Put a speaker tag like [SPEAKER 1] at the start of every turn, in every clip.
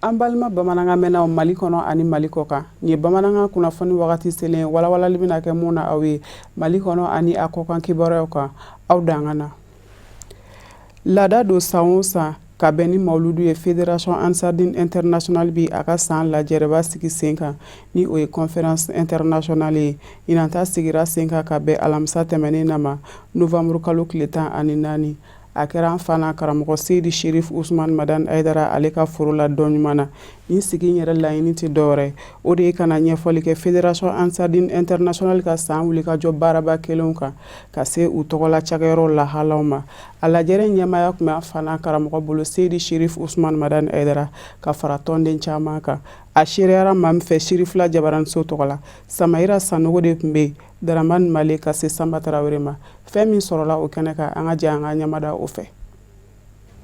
[SPEAKER 1] An balima bamanankan mɛnnaw Mali kɔnɔ ani Mali kɔ kan, nin ye bamanankan kunnafoni wagati selen walawalali bɛna kɛ mun na aw ye Mali kɔnɔ ani a kɔkan kibaruyaw kan. Aw dan na laada don, san o san, ka bɛn ni mawuludu ye, Fédération Ansardine Internationale bi a ka san lajɛrɛba sigi sen kan, ni o ye conférence internationale ye. Ɲinan ta sigira sen kan ka bɛn alamisa tɛmɛnen na ma, novembre kalo tile 14. A kɛra an fana karamɔgɔ Seyidi Sherif Usman Madani Hayidara ale ka foro la dɔn ɲuman na. Nin sigi yɛrɛ laɲini tɛ dɔwɛrɛ, o de ye ka na ɲɛfɔli kɛ Fédération Ansardine Internationale ka san wulikajɔ baaraba kelenw kan, ka se u tɔgɔla cakɛyɔrɔw lahalaw ma. A lajɛrɛ ɲɛmaaya tun bɛ an fana karamɔgɔ bolo, Seyidi Sherif Usman Madani Hayidara, ka fara tɔnden caman kan. A seereyara maa min fɛ Sirifila Jabaraniso tɔgɔ la, Samayira Sanogo de tun bɛ yen, Daramani Male ka se Sanba Tarawele ma. Fɛn min sɔrɔla o kɛnɛ kan, an ka jɛ an ka ɲɛmada o fɛ.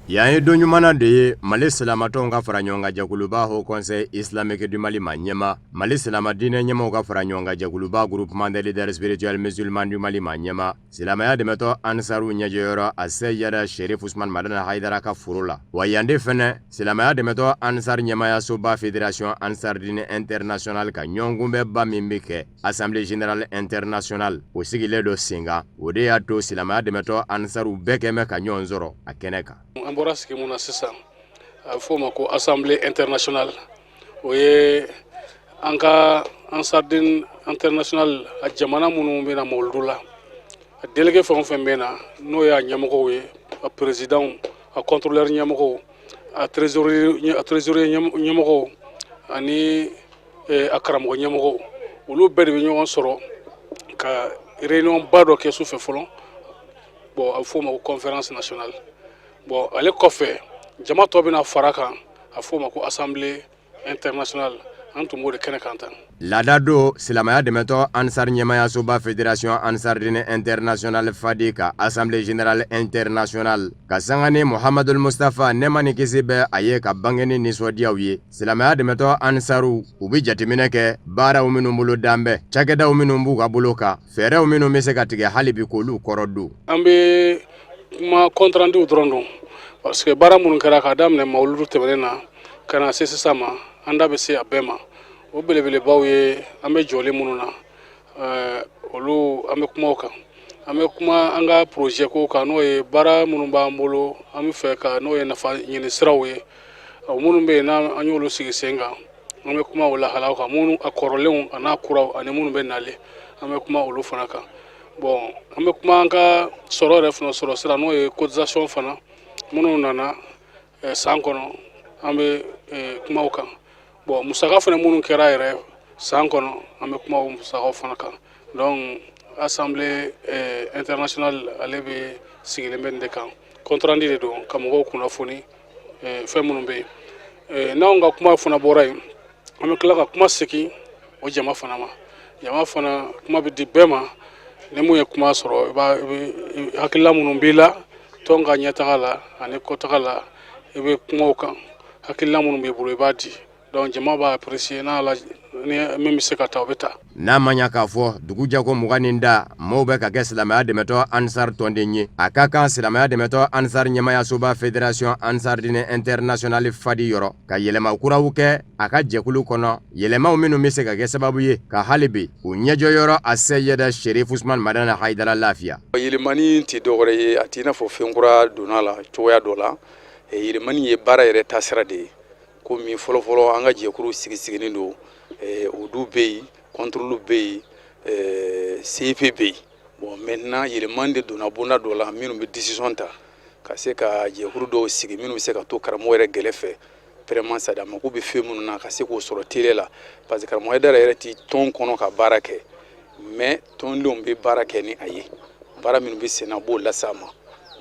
[SPEAKER 2] Yan ye don ɲuman de ye Mali silamatɔnw ka fara ɲɔgɔn kan jɛkuluba Haut Conseil Islamique du Mali ma ɲɛma, Mali silama diinɛ ɲɛmaaw ka fara ɲɔgɔn kan jɛkuluba Groupement des leaders spirituels musulmans du Mali ma ɲɛma, silamɛya dɛmɛtɔ Ansaru ɲɛjɔyɔrɔ a Seyida Sherif Usman Madani Hayidara ka foro la. Wa yan de fɛnɛ, silamɛya dɛmɛtɔ Ansar ɲɛmayasoba Fédération Ansardine Internationale ka ɲɔgɔnkunbɛnba min bɛ kɛ, Assemblée générale internationale, o sigilen don sen kan. O de y'a to silamɛya dɛmɛtɔ Ansaru bɛɛ kɛn bɛ ka ɲɔgɔn sɔrɔ a kɛnɛ kan.
[SPEAKER 3] An bɔra sigi mun na sisan, a bɛ f'o ma ko Assemblée internationale. O ye an ka Ansardine Internationale, a jamana minnu bɛ na mawuludu la, a délégué fɛn o fɛn bɛ na, n'o y'a ɲɛmɔgɔw ye, a président, a contrôleur ɲɛmɔgɔw, a trésorier ɲɛmɔgɔw ani a karamɔgɔ ɲɛmɔgɔw, olu bɛɛ de bɛ ɲɔgɔn sɔrɔ ka réunion ba dɔ kɛ sufɛ fɔlɔ. Bon, a bɛ f'o ma ko conférence nationale. Bon, ale kɔfɛ, jama tɔ bɛna fara kan, a f'o ma ko Assemblée internationale. An tun b'o de kɛnɛ kan tan.
[SPEAKER 2] Laada don silamɛya dɛmɛtɔ Ansar ɲɛmayasoba Fédération Ansardine Internationale Fadi ka Assemblée générale internationale ka sanga ni Muhamadul Mustafa, nɛɛma ni kisi bɛ a ye, ka bange ni nisɔndiyaw ye, silamɛya dɛmɛtɔ Ansaru u bɛ jateminɛ kɛ baaraw minnu bolo dan bɛ, cakɛdaw minnu b'u ka bolo kan, fɛɛrɛw minnu bɛ se ka tigɛ hali bi k'olu kɔrɔ don.
[SPEAKER 3] An bɛ kuma compte rendu dɔrɔn don, parce que baara minnu kɛra k'a daminɛ mawuludu tɛmɛnen na ka na se sisan ma, an da bɛ se a bɛɛ ma. O belebelebaw ye an bɛ jɔlen minnu na, olu an bɛ kuma o kan. An bɛ kuma an ka projet ko kan, n'o ye baara minnu b'an bolo, an bɛ fɛ ka n'o ye nafa ɲini siraw ye, o minnu bɛ yen n'an an y'olu sigi sen kan, an bɛ kuma o lahalaw kan, minnu a kɔrɔlenw a n'a kuraw ani minnu bɛ nalen, an bɛ kuma olu fana kan. Bon, an bɛ kuma an ka sɔrɔ yɛrɛ fana sɔrɔ sira, n'o ye cotisation fana minnu nana san kɔnɔ, an bɛ kuma o kan. Bon, musaka fana minnu kɛra yɛrɛ san kɔnɔ, an bɛ kuma o musakaw fana kan. Donc Assemblée internationale, ale bɛ sigilen bɛ nin de kan. Compte rendu de don ka mɔgɔw kunnafoni fɛn minnu bɛ yen. N'anw ka kuma fana bɔra yen, an bɛ tila ka kuma segin o jama fana ma. Jama fana, kuma bɛ di bɛɛ ma. Ni mun ye kuma sɔrɔ, i b'a i bɛ hakilila minnu b'i la tɔn ka ɲɛtaga la ani kɔtaga la, i bɛ kuma o kan. Hakilila minnu b'i bolo, i b'a di. Donc jama b'a apprécier n'a la, ni min bɛ se ka ta, o bɛ ta.
[SPEAKER 2] N'a ma ɲa k'a fɔ dugu jako 20 nin da maaw bɛ ka kɛ silamɛya dɛmɛtɔ Ansar tɔnden ye, a ka kan silamɛya dɛmɛtɔ Ansar ɲɛmayasoba Fédération Ansardine Internationale Fadi yɔrɔ ka yɛlɛma kuraw kɛ a ka jɛkulu kɔnɔ, yɛlɛmaw minnu bɛ se ka kɛ sababu ye ka hali bi u ɲɛjɔyɔrɔ a Seyida Sherif Usman Madani Hayidara lafiya.
[SPEAKER 4] Yɛlɛmani tɛ dɔwɛrɛ ye, a t'i n'a fɔ fɛn kura donna la cogoya dɔ la. Yɛlɛmani ye baara yɛrɛ taasira de ye. Komi fɔlɔfɔlɔ an ka jɛkuru sigi sigilen don, ODU bɛ yen, contrôle bɛ yen, CIP bɛ yen. Bon, maintenant yɛlɛmani de donna bonda dɔ la, minnu bɛ décision ta ka se ka jɛkuru dɔw sigi, minnu bɛ se ka to karamɔgɔ yɛrɛ gɛrɛfɛ vraiment, c'est à dire a mako bɛ fɛn minnu na, ka se k'o sɔrɔ teliya la, parce que karamɔgɔ Hayidara yɛrɛ ti tɔn kɔnɔ ka baara kɛ, mais tɔndenw bɛ baara kɛ ni a ye. Baara minnu bɛ sen na, a b'o lase a ma.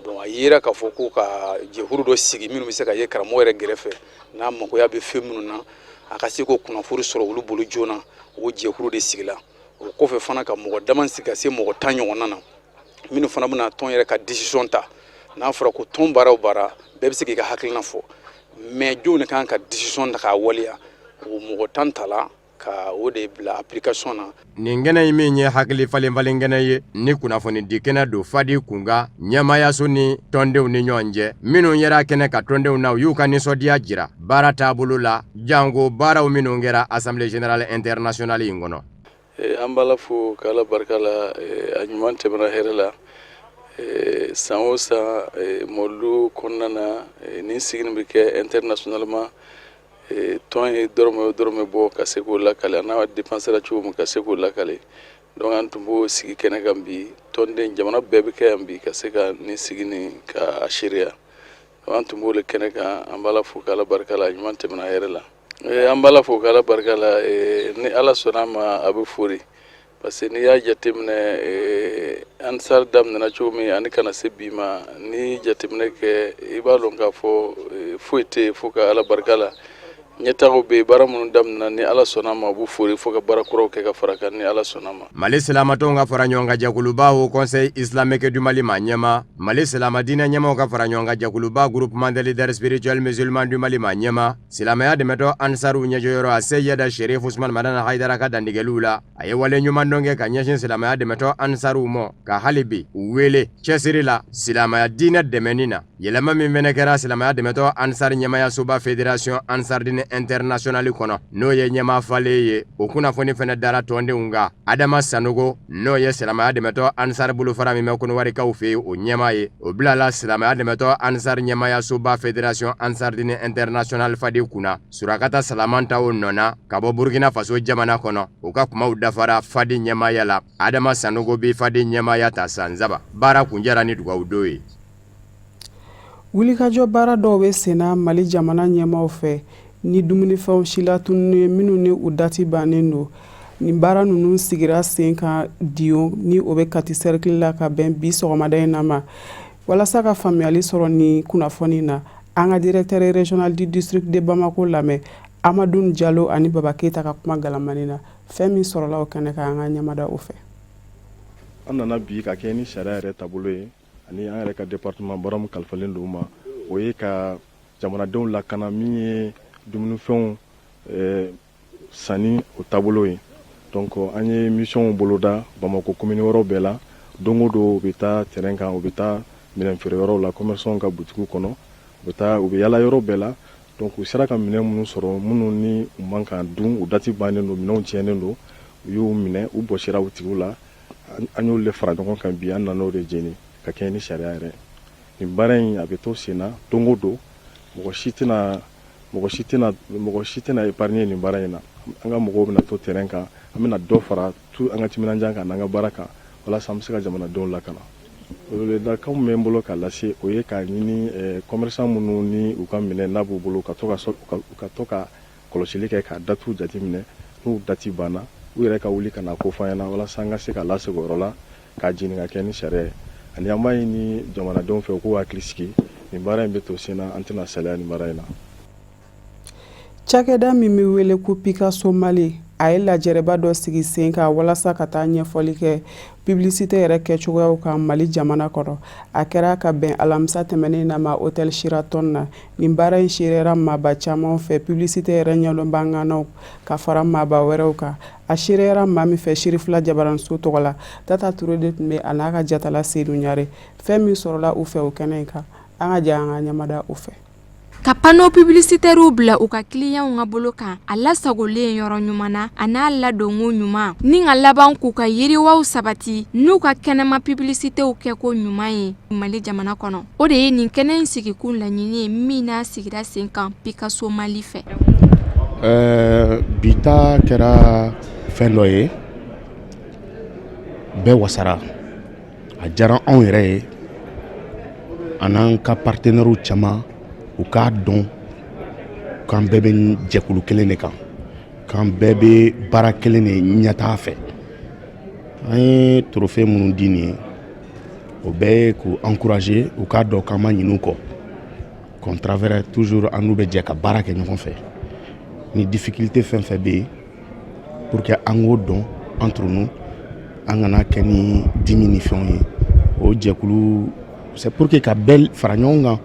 [SPEAKER 4] Bon, a yera k'a fɔ ko ka jɛkuru dɔ sigi minnu bɛ se ka ye karamɔgɔ yɛrɛ gɛrɛfɛ, n'a makoya bɛ fɛn minnu na, a ka se k'o kunnafoni sɔrɔ olu bolo joona. O jɛkuru de sigila. O kɔfɛ fana, ka mɔgɔ dama sigi ka se mɔgɔ 10 ɲɔgɔnna na, minnu fana bɛna tɔn yɛrɛ ka décision ta. N'a fɔra ko tɔn baara o baara, bɛɛ bɛ se k'i ka hakilina fɔ, mais jɔnw de kan ka décision ta k'a waleya? O mɔgɔ 10 ta la. ka o de bila application na.
[SPEAKER 2] Nin kɛnɛ in min ye hakili falenfalen kɛnɛ ye, ni kunnafonidi kɛnɛ don Fadi kunkan ɲɛmaayaso ni tɔndenw ni ɲɔgɔn cɛ, minnu yera kɛnɛ kan tɔndenw na, u y'u ka nisɔndiya jira baara taabolo la, janko baaraw minnu kɛra Assemblée générale internationale in kɔnɔ.
[SPEAKER 5] An b'Ala fo k'Ala barika la, a ɲuman tɛmɛna hɛrɛ la. San o san mawuludu kɔnɔna na, nin sigi nin bɛ kɛ internationalement. Tɔn ye dɔrɔmɛ o dɔrɔmɛ bɔ ka se k'o lakale, a n'a dépensera cogo min ka se k'o lakale. Donc an tun b'o sigi kɛnɛ kan bi. Tɔnden jamana bɛɛ bɛ kɛ yan bi ka se ka nin sigi nin ka a seereya. Donc an tun b'o le kɛnɛ kan. An b'Ala fo k'Ala barika la, a ɲuman tɛmɛna hɛrɛ la. An b'Ala fo k'Ala barika la, ni Ala sɔnna a ma, a bɛ fori, parce que n'i y'a jateminɛ Ansar daminɛna cogo min ani ka na se bi ma, n'i jateminɛ kɛ, i b'a dɔn k'a fɔ foyi tɛ yen fo ka Ala barika la. Ɲɛtagaw bɛ yen. Baara minnu daminɛna, ni Ala sɔnna a ma, u b'u fori fo ka baara kuraw kɛ ka fara kan, ni Ala sɔnna a ma.
[SPEAKER 2] Mali silamatɔnw ka fara ɲɔgɔn kan jɛkuluba Haut Conseil islamique du Mali maa ɲɛmaa, Mali silama diinɛ ɲɛmaaw ka fara ɲɔgɔn kan jɛkuluba Groupement des leaders spirituels musulmans du Mali maa ɲɛmaa, silamɛya dɛmɛtɔn Ansaru ɲɛjɔyɔrɔ a Seyida Sherif Usman Madani Hayidara ka dantigɛliw la, a ye wale ɲumandɔn kɛ ka ɲɛsin silamɛya dɛmɛtɔn Ansaruw ma, ka hali bi u wele cɛsiri la silamɛya diinɛ dɛmɛni na. Yɛlɛma min fɛnɛ kɛra silamɛya dɛmɛtɔn Ansar ɲɛmaayasoba Fédération Ansar-Dine Internationale kɔnɔ, n'o ye ɲɛmaa falen ye, o kunnafoni fɛnɛ dara tɔndenw kan. Adama Sanogo, n'o ye silamɛya dɛmɛtɔn Ansar bolofara min bɛ Kɔnɔwarikaw fɛ yen, o ɲɛmaa ye, o bilala silamɛya dɛmɛtɔn Ansar ɲɛmaayasoba Fédération Ansar-Dine Internationale Fadi kunna. Surakata Salamanta o nɔ na ka bɔ Burkina Faso jamana kɔnɔ. U ka kumaw dafara Fadi ɲɛmaaya la. Adama Sanogo bi Fadi ɲɛmaaya ta san 3. Baara kuncɛra ni dugawudon ye.
[SPEAKER 1] Wulikajɔ baara dɔw bɛ senna Mali jamana ɲɛmaaw fɛ ni dumunifɛnw silatununi ye minnu ni u dati bannen don. Nin baara ninnu sigira sen kan Diyo, ni o bɛ Kati cercle la, ka bɛn bi sɔgɔmada in na ma. Walasa ka faamuyali sɔrɔ nin kunnafoni na, an ka directeur régional du district de Bamako lamɛn Amadu Jalo ani Baba Keyita ka kuma galamani na. Fɛn min sɔrɔla o kɛnɛ kan, an ka ɲɛmada o fɛ.
[SPEAKER 6] An nana bi ka kɛ ni sariya yɛrɛ taabolo ye ani an yɛrɛ ka département baara min kalifalen don ma, o ye ka jamanadenw lakana, min ye dumunifɛnw sanni o taabolo ye. Donc an ye mission boloda Bamakɔ commune wɛrɛw bɛɛ la. Don o don, u bɛ taa terrain kan, u bɛ taa minɛn feere yɔrɔw la, commerçants ka butigiw kɔnɔ, u bɛ taa, u bɛ yala yɔrɔ bɛɛ la. Donc u sera ka minɛn minnu sɔrɔ, minnu ni u man kan dun, u dati bannen don, minɛnw tiɲɛnen don, u y'u minɛ, u bɔsira u tigiw la. An y'olu de fara ɲɔgɔn kan bi, an nan'o de jeni ka kɛɲɛ ni sariya yɛrɛ. Nin baara in, a bɛ to sen na don o don. Mɔgɔ si tɛna épargner nin baara in na. An ka mɔgɔw bɛna to terrain kan. An bɛna dɔ fara tu an ka timinandiya kan n'an ka baara kan, walasa an bɛ se ka jamanadenw lakana. Weleweledakan min bɛ n bolo k'a lase, o ye k'a ɲini commerçant minnu ni u ka minɛn n'a b'u bolo, ka to ka kɔlɔsili kɛ, k'a datiw jateminɛ. N'u dati banna, u yɛrɛ ka wuli ka na ko fɔ an ɲɛna, walasa an ka se ka lasegin o yɔrɔ la k'a jeni ka kɛ ni sariya ye. Ani an b'a ɲini jamanadenw fɛ, u k'u hakili sigi, nin baara in bɛ to sen na, an tɛna saliya nin baara in na.
[SPEAKER 1] Cakɛda min bɛ wele ko Picasso Mali, a ye lajɛrɛba dɔ sigi sen kan walasa ka taa ɲɛfɔli kɛ publicité yɛrɛ kɛcogoyaw kan Mali jamana kɔnɔ. A kɛra ka bɛn alamisa tɛmɛnen na ma hôtel Sheraton na. Nin baara in seereyara maaba caman fɛ, publicité yɛrɛ ɲɛdɔnbaa ka fara maaba wɛrɛw kan. A seereyara maa min fɛ Sirifila Jabaranso tɔgɔ la, Tata Ture de tun bɛ a n'a ka jatala Seydou Ɲare. Fɛn min sɔrɔla u fɛ o kɛnɛ in kan, an ka jɛ an ka ɲɛmada o fɛ.
[SPEAKER 7] Ka panneau publicitaires bila u ka clients ka bolo kan, a lasagolen yɔrɔ ɲuman na, a n'a ladonko ɲuman, ni ka laban k'u ka yiriwaw sabati n'u ka kɛnɛma publicitéw kɛko ɲuman ye Mali jamana kɔnɔ, o de ye nin kɛnɛ in sigikun laɲini ye, min n'a sigira sen kan Picasso Mali fɛ.
[SPEAKER 8] Bi ta kɛra fɛn dɔ ye, bɛɛ wasara, a diyara anw yɛrɛ ye, an n'an ka partenaires caman, u k'a dɔn k'an bɛɛ bɛ jɛkulu kelen de kan, k'an bɛɛ bɛ baara kelen de ɲɛtaa fɛ. An ye trophée minnu di nin ye, o bɛɛ ye k'u encourager, u k'a dɔn k'an ma ɲinɛ u kɔ, qu'on travaillera toujours, an n'u bɛ jɛ ka baara kɛ ɲɔgɔn fɛ. Ni difficulté fɛn fɛn bɛ yen, pour que an k'o dɔn entre nous, an kana kɛ ni dimi ni fɛnw ye. O jɛkulu, c'est pour que ka bɛɛ fara ɲɔgɔn kan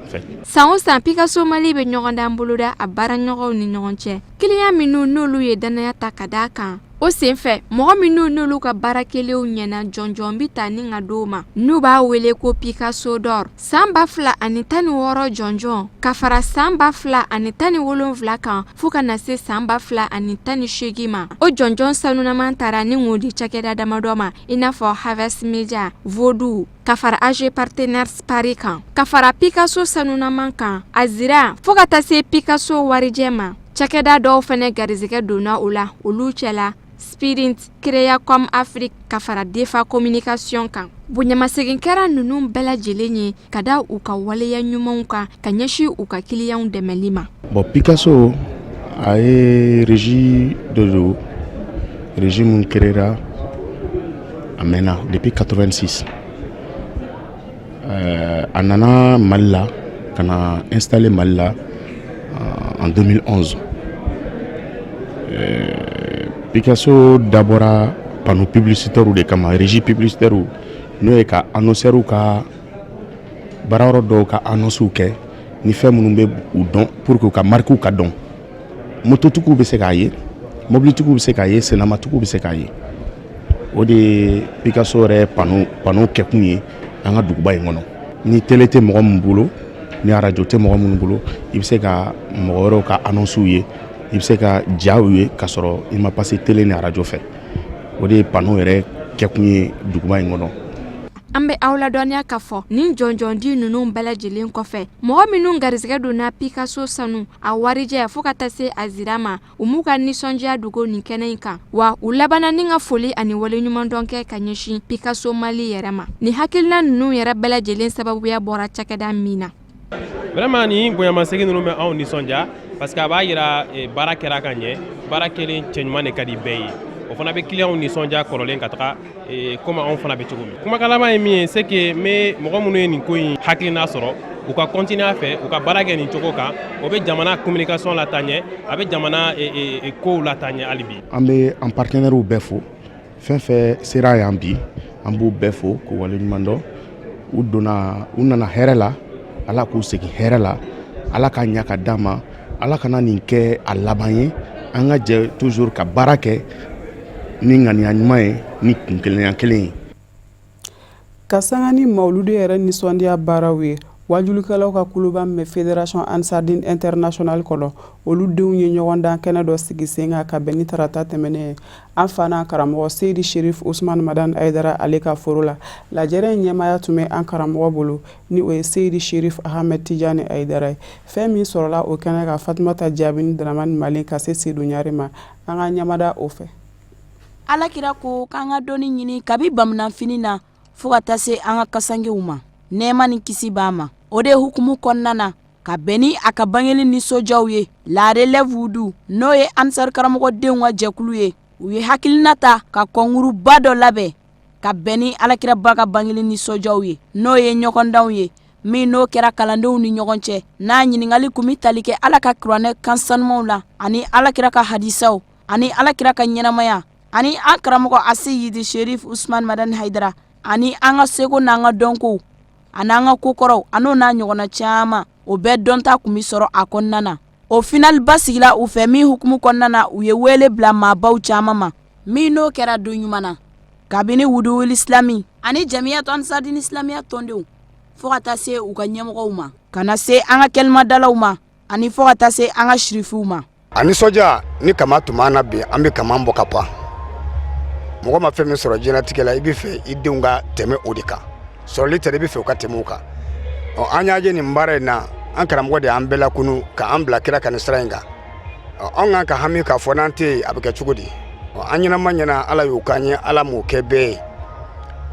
[SPEAKER 8] en fait.
[SPEAKER 7] San o san, Picasso Mali bɛ ɲɔgɔndan boloda a baaraɲɔgɔnw ni ɲɔgɔn cɛ. Kiliyan minnu n'olu ye dannaya ta ka d'a kan, o senfɛ mɔgɔ minnu n'olu ka baara kɛlenw ɲɛna, jɔnjɔn bɛ ta ni ka d'o ma n'u b'a wele ko Picasso d'or. San 2016 jɔnjɔn ka fara san 2017 kan fo ka na se san 2018 ma, o jɔnjɔn sanunaman taara ni k'o di cakɛda damadɔ ma, i n'a fɔ Havest Media, Vodou, ka fara AG Partenaires Paris kan, ka fara Picasso sanunaman kan, a zira fo ka taa se Picasso warijɛ ma. Cakɛda dɔw fana garisɛgɛ donna o la, olu cɛla Spirint, Créacom Afrique, ka fara Defa Communication kan. Bonyamasegin kɛra ninnu bɛɛ lajɛlen ye ka da u ka waleya ɲumanw kan ka ɲɛsin u ka kiliyanw dɛmɛli ma.
[SPEAKER 8] Bon, Picasso a ye régie de don, régie min créera a mɛnna depuis 86. A nana Mali la ka na installer Mali la en 2011. Picasso dabɔra panneau publicitaire de kama, régie publicitaire, n'o ye ka annonceur ka baarayɔrɔ dɔw ka annonce kɛ ni fɛn minnu bɛ u dɔn pour que u ka marque ka dɔn. Mototigiw bɛ se k'a ye, mobilitigiw bɛ se k'a ye, senamatigiw bɛ se k'a ye. O de ye Picasso yɛrɛ panneau kɛkun ye an ka duguba in kɔnɔ. Ni télé tɛ mɔgɔ min bolo, ni arajo tɛ mɔgɔ minnu bolo, i bɛ se ka mɔgɔ wɛrɛw ka annonce ye, i bɛ se ka jaw ye k'a sɔrɔ i ma passer télé ni arajo fɛ. O de ye panneau yɛrɛ kɛkun ye duguba in kɔnɔ.
[SPEAKER 7] An bɛ aw ladɔnniya k'a fɔ nin jɔnjɔndi ninnu bɛɛ lajɛlen kɔfɛ, mɔgɔ minnu garisɛgɛ donna Picasso sanu, a warijɛ fo ka taa se a zira ma, u m'u ka nisɔndiya dogo nin kɛnɛ in kan, wa u labanna ni ka foli ani waleɲumandɔn kɛ ka ɲɛsin Picasso Mali yɛrɛ ma. Nin hakilina ninnu yɛrɛ bɛɛ lajɛlen sababuya bɔra cakɛda min na.
[SPEAKER 9] Vraiment, nin bonyamasegin ninnu bɛ anw nisɔndiya parce que a b'a yira baara kɛra ka ɲɛ. Baara kɛlen cɛɲuman de ka di bɛɛ ye. O fana bɛ clientw nisɔndiya kɔrɔlen ka taga komi anw fana bɛ cogo min. Kumakan laban ye min ye, c'est que n bɛ mɔgɔ minnu ye nin ko in hakilina sɔrɔ, u ka continuer a fɛ, u ka baara kɛ nin cogo kan. O bɛ jamana communication lataa ɲɛ, a bɛ jamana kow lataa ɲɛ hali bi.
[SPEAKER 8] An bɛ an partenaires bɛɛ fo. Fɛn fɛn sera yan bi, an b'u bɛɛ fo k'u waleɲuman dɔn. U donna, u nana hɛrɛ la, Ala k'u segin hɛrɛ la, Ala k'a ɲɛ ka d'an ma, Ala kana nin kɛ a laban ye. An ka jɛ toujours ka baara kɛ ni ŋaniya ɲuman ye, ni kun kelenya kelen ye.
[SPEAKER 1] Ka sanga ni mawuludu yɛrɛ nisɔndiya baaraw ye, wajulikɛlaw ka kuluba min bɛ Fédération Ansardine Internationale kɔnɔ, olu denw ye ɲɔgɔndan kɛnɛ dɔ sigi sen kan ka bɛn ni tarata tɛmɛnen ye, an fa n'an karamɔgɔ Seyidi Sherif Usman Madani Hayidara ale ka foro la. Lajɛrɛ in ɲɛmaaya tun bɛ an karamɔgɔ bolo, ni o ye Seyidi Sherif Ahmed Tijani Hayidara ye. Fɛn min sɔrɔla o kɛnɛ kan, Fatumata Jaabi ni Dramani Malen ka se Sedu Ɲare ma, an ka ɲamada o fɛ.
[SPEAKER 10] Alakira ko k'an ka dɔnni ɲini kabi bamananfini na fo ka taa se an ka kasankew ma, nɛɛma ni kisi b'a ma. O de hukumu kɔnɔna na, ka bɛn ni a ka bangeli nisɔndiyaw ye, La Relève Wudu, n'o ye Ansar karamɔgɔdenw ka jɛkulu ye, u ye hakilina ta ka kɔnkuruba dɔ labɛn ka bɛn ni alakiraba ka bangeli nisɔndiyaw ye, n'o ye ɲɔgɔndanw ye min n'o kɛra kalandenw ni ɲɔgɔn cɛ, n'a ɲininkali kun bɛ tali kɛ Ala ka kuranɛ kan sanumanw la ani alakira ka hadisaw ani alakira ka ɲɛnamaya ani an karamɔgɔ Aseyidi Sherif Usman Madani Hayidara ani an ka seko n'an ka dɔnkow ani an ka kokɔrɔw an'o n'a ɲɔgɔnna caman, o bɛɛ dɔnta kun bɛ sɔrɔ a kɔnɔna na. O finaliba sigila u fɛ min hukumu kɔnɔna na, u ye wele bila maabaw caman ma, min n'o kɛra don ɲuman na, kabini Wuduwuli Islami ani Jamiyatu Ansardini Islamiya tɔndenw fo ka taa se u ka ɲɛmɔgɔw ma, ka na se an ka kɛlimadalaw ma ani fo ka taa se an ka sirifiw ma.
[SPEAKER 11] A nisɔndiya ni kama tun b'an na bi, an bɛ kama bɔ ka pan. Mɔgɔ ma fɛn min sɔrɔ diɲɛlatigɛ la, i bɛ fɛ i denw ka tɛmɛ o de kan. Sɔrɔli tɛ, i bɛ fɛ u ka tɛmɛ o kan. Ɔ, an y'a ye nin baara in na, an karamɔgɔ de y'an bɛɛ lakunu k'an bila kira ka nin sira in kan. Ɔ, anw kan ka hami k'a fɔ n'an tɛ yen, a bɛ kɛ cogo di? Ɔ, an ɲɛnama ɲɛna, Ala y'o k'an ye, Ala m'o kɛ bɛɛ ye.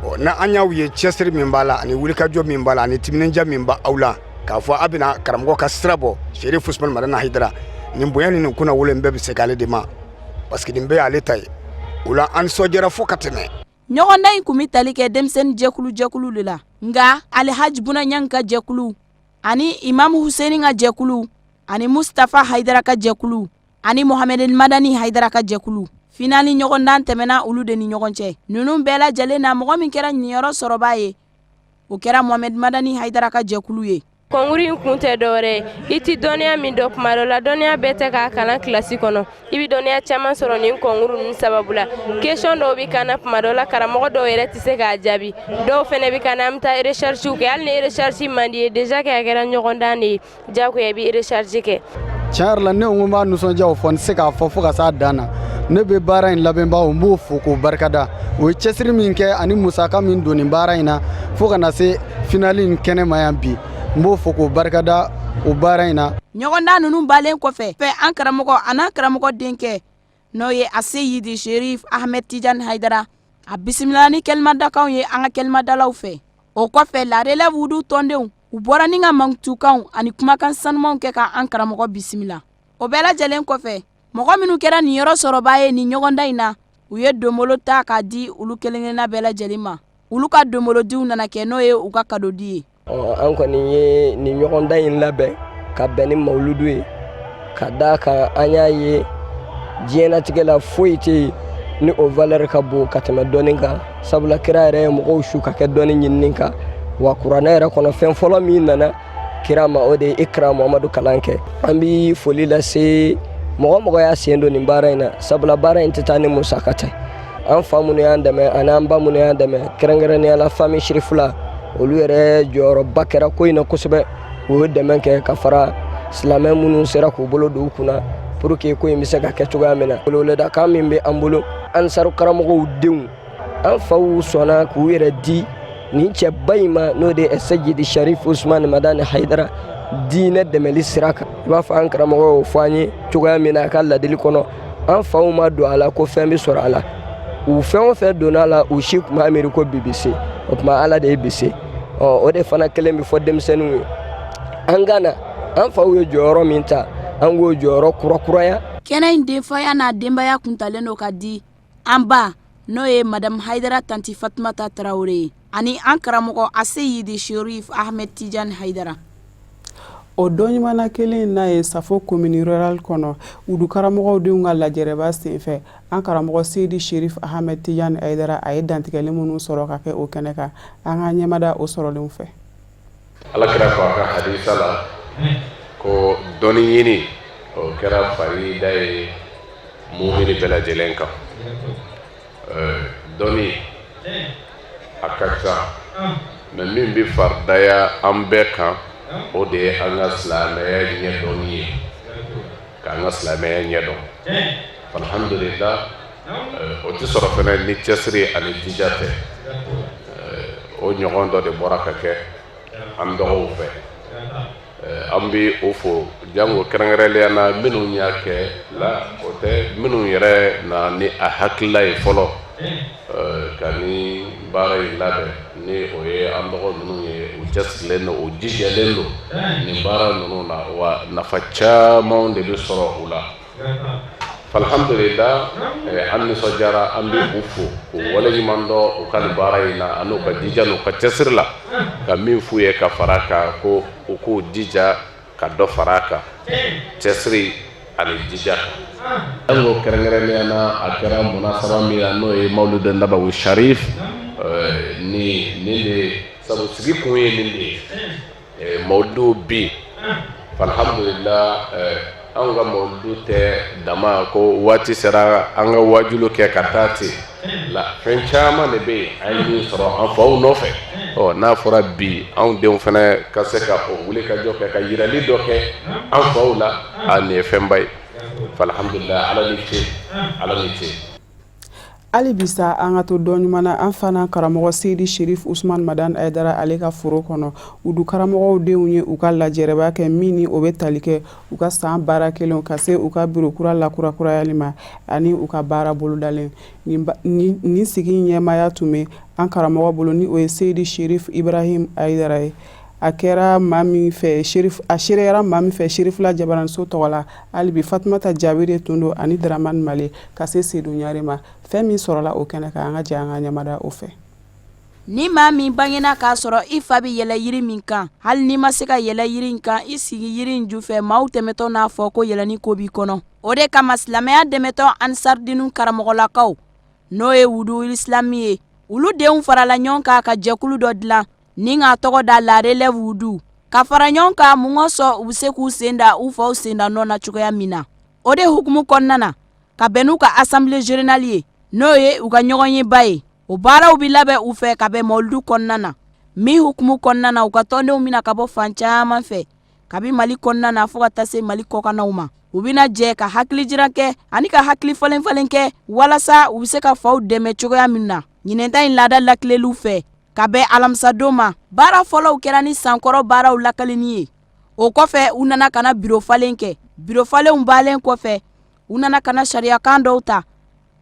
[SPEAKER 11] Ɔ, n'an y'aw ye, cɛsiri min b'a la ani wulikajɔ min b'a la ani timinandiya min b'aw la k'a fɔ a bɛna karamɔgɔ ka sira bɔ, Sherif Usman Madani Hayidara, nin bonya ni nin kunna wolo in bɛɛ bɛ se k'ale de ma, parce que nin bɛɛ y'ale ta ye. O la, an nisɔndiyara fo ka tɛmɛ.
[SPEAKER 10] Ɲɔgɔndan in kun bɛ tali kɛ denmisɛnnin jɛkulu jɛkulu de la, nka Alihaji Buna Ɲangi ka jɛkulu ani Imamu Huseni ka jɛkulu ani Mustafa Hayidara ka jɛkulu ani Mohamed Madani Hayidara ka jɛkulu, finali ɲɔgɔndan tɛmɛna olu de ni ɲɔgɔn cɛ. Ninnu bɛɛ lajɛlen na, mɔgɔ min kɛra niyɔrɔ sɔrɔbaa ye, o kɛra Mohamed Madani Hayidara ka jɛkulu ye.
[SPEAKER 12] Concours in kun tɛ dɔwɛrɛ ye, i tɛ dɔnniya min dɔn kuma dɔ la, dɔnniya bɛɛ tɛ k'a kalan kilasi kɔnɔ. I bɛ dɔnniya caman sɔrɔ nin concours ninnu sababu la. Question dɔw bɛ ka na kuma dɔ la, karamɔgɔ dɔw yɛrɛ tɛ se k'a jaabi. Dɔw fana bɛ ka na, an bɛ taa recherche kɛ. Hali ni recherche man di ye, déjà que a kɛra ɲɔgɔndan de ye, diyagoya i bɛ recherche kɛ.
[SPEAKER 13] Tiɲɛ yɛrɛ la, ne ko n b'a nisɔndiyaw fɔ, n tɛ se k'a fɔ fo ka s'a dan na. Ne bɛ baara in labɛnbaaw, n b'o fo k'o barikada. O ye cɛsiri min kɛ ani musaka min don nin baara in na fo ka na se finali in kɛnɛ ma yan bi, n b'o fo k'o barikada o baara in na.
[SPEAKER 10] Ɲɔgɔndan ninnu balen kɔfɛ fɛ, an karamɔgɔ an'an karamɔgɔ denkɛ, n'o ye Aseyidi Sherif Ahmed Tijani Hayidara, a bisimila ni kɛlimadakanw ye an ka kɛlimadalaw fɛ. O kɔfɛ, La Relève Wudu tɔndenw, u bɔra ni ka mankutukanw ani kumakan sanumanw kɛ ka an karamɔgɔ bisimila. O bɛɛ lajɛlen kɔfɛ, mɔgɔ minnu kɛra niyɔrɔ sɔrɔbaa ye nin ɲɔgɔndan in na, u ye donbolo ta k'a di olu kelenkelenna bɛɛ lajɛlen ma. Olu ka donbolodiw nana kɛ, n'o ye u ka kadodi ye.
[SPEAKER 14] An kɔni ye nin ɲɔgɔndan in labɛn ka bɛn ni mawuludu ye, ka d'a kan an y'a ye diɲɛnatigɛ la foyi tɛ yen ni o valeur ka bon ka tɛmɛ dɔnni kan, sabula kira yɛrɛ ye mɔgɔw su ka kɛ dɔnni ɲinini kan. Wa kuranɛ yɛrɛ kɔnɔ, fɛn fɔlɔ min nana kira ma, o de ye ikra, Muhamadu, kalan kɛ. An bɛ foli lase mɔgɔ mɔgɔ y'a sen don nin baara in na, sabula baara in tɛ taa ni musaka tɛ. An fa minnu y'an dɛmɛ ani an ba minnu y'an dɛmɛ, kɛrɛnkɛrɛnnenya la famille Sirifula, olu yɛrɛ jɔyɔrɔba kɛra ko in na kosɛbɛ. U ye dɛmɛ kɛ ka fara silamɛ minnu sera k'u bolo don u kunna pour que ko in bɛ se ka kɛ cogoya min na. Weleweledakan min bɛ an bolo, ansaru karamɔgɔw denw, an faw sɔnna k'u yɛrɛ di nin cɛba in ma, n'o de ye Seyidi Sharif Usman Madani Hayidara, diinɛ dɛmɛli sira kan. I b'a fɔ an karamɔgɔ y'o fɔ an ye cogoya min na a ka ladili kɔnɔ, an faw ma don a la ko fɛn bɛ sɔrɔ a la. U fɛn o fɛn donna a la, u si tun m'a miiri ko bi bɛ se. O tuma Ala de ye bi se. Ɔ, o de fana kelen bɛ fɔ denmisɛnninw ye, an ka na an faw ye jɔyɔrɔ min ta, an k'o jɔyɔrɔ kurakuraya.
[SPEAKER 10] Kɛnɛ in denfaya n'a denbaya kuntalen don ka di an ba, n'o ye Madame Hayidara Tanti Fatumata Tarawele ye, ani an karamɔgɔ Aseyidi Sherif Ahmed Tijani Hayidara.
[SPEAKER 1] O don ɲuman kelen n'a ye Safo commune rurale kɔnɔ, wudu karamɔgɔw denw ka lajɛrɛba senfɛ, an karamɔgɔ Seyidi Sherif Ahmed Tijani Hayidara, a ye dantigɛli minnu sɔrɔ ka kɛ o kɛnɛ kan, an ka ɲɛmada o sɔrɔlenw fɛ.
[SPEAKER 15] Ala kira ko a ka hadisa la ko dɔnni ɲini, o kɛra farida ye mumini bɛɛ lajɛlen kan. Dɔnni a ka ca, mais min bɛ faridaya an bɛɛ kan, o de ye an ka silamɛya ɲɛdɔnni ye, k'an ka silamɛya ɲɛdɔn. Alhamdulillah, o tɛ sɔrɔ fɛnɛ ni cɛsiri ani jija tɛ. O ɲɔgɔn dɔ de bɔra ka kɛ an dɔgɔw fɛ. An bɛ o fo jango kɛrɛnkɛrɛnnenya na minnu y'a kɛ la, o tɛ minnu yɛrɛ na ni a hakilila ye fɔlɔ ka ni baara in labɛn, ni o ye an dɔgɔ ninnu ye. U cɛsirilen don, u jijalen don nin baara ninnu na, wa nafa caman de bɛ sɔrɔ u la. Alhamdulillah, an nisɔndiyara, an bɛ u fo k'u waleɲuman dɔn u ka nin baara in na, an'u ka jija n'u ka cɛsiri la. Ka min f'u ye ka fara a kan, ko u k'u jija ka dɔ fara a kan, cɛsiri ani jija kan. An ko kɛrɛnkɛrɛnnenya na, a kɛra munasaba min na, n'o ye mawuludu nabawi sharif ni nin de sabu sigi kun ye nin de ye. Mawuludu bi, alhamdulillah, anw ka mawuludu tɛ dama ko waati sera an ka waajulu kɛ ka taa ten la. Fɛn caman de bɛ yen an ye min sɔrɔ an faw nɔfɛ. Ɔ, n'a fɔra bi anw denw fana ka se ka o wuli ka jɔ kɛ, ka yirali dɔ kɛ an faw la, a nin ye fɛnba ye. Alhamdulillah, Ala ni ce, Ala ni ce.
[SPEAKER 1] Hali bi sa, an ka to dɔn ɲuman na. An fana karamɔgɔ Seyidi Sherif Usman Madani Hayidara, ale ka foro kɔnɔ, wudu karamɔgɔw denw ye u ka lajɛrɛba kɛ min ni o bɛ tali kɛ u ka san baara kɛlenw, ka se u ka biro kura lakurakurayali ma ani u ka baara bolodalen. Nin sigi ɲɛmaaya tun bɛ an karamɔgɔ bolo, ni o ye Seyidi Sherif Ibrahim Hayidara ye. A kɛra maa min fɛ, a seereyara maa min fɛ Sherifila jabaraniso tɔgɔ la, hali bi Fatumata Jabire de tun don ani Dramane Male, ka se Sedu Ɲare ma. Fɛn min sɔrɔla o kɛnɛ kan, an ka jɛ an ka ɲɛmada o fɛ.
[SPEAKER 10] Ni maa min bangena k'a sɔrɔ i fa bɛ yɛlɛ yiri min kan, hali n'i ma se ka yɛlɛ yiri in kan, i sigi yiri in ju fɛ, maaw tɛmɛtɔ n'a fɔ ko yɛlɛni ko b'i kɔnɔ. O de kama silamɛya dɛmɛtɔn Ansardinu karamɔgɔlakaw, n'o ye Wudu Islami ye, olu denw farala ɲɔgɔn kan ka jɛkulu dɔ dilan ni k'a tɔgɔ da La Relève Wudu. Ka fara ɲɔgɔn kan mun kosɔn u bɛ se k'u sen da u faw senda nɔ na cogoya min na. O de hukumu kɔnɔna na, ka bɛn n'u ka assemblée générale ye, n'o ye u ka ɲɔgɔnyeba ye, o baaraw bɛ labɛn u fɛ ka bɛn mawuludu kɔnɔna na, min hukumu kɔnɔna na, u ka tɔndenw bɛna ka bɔ fan caman fɛ, kabi Mali kɔnɔna na fo ka taa se Mali kɔkannaw ma. U bɛna jɛ ka hakili jira kɛ ani ka hakili falen falen kɛ walasa u bɛ se ka faw dɛmɛ cogoya min na ɲinɛnta in laada lakileliw fɛ. Ka bɛn alamisadon ma, baara fɔlɔw kɛra ni sankɔrɔ baaraw lakalini ye. O kɔfɛ, u nana ka na biro falen kɛ. Biro falenw balen kɔfɛ, u nana ka na sariyakan dɔw ta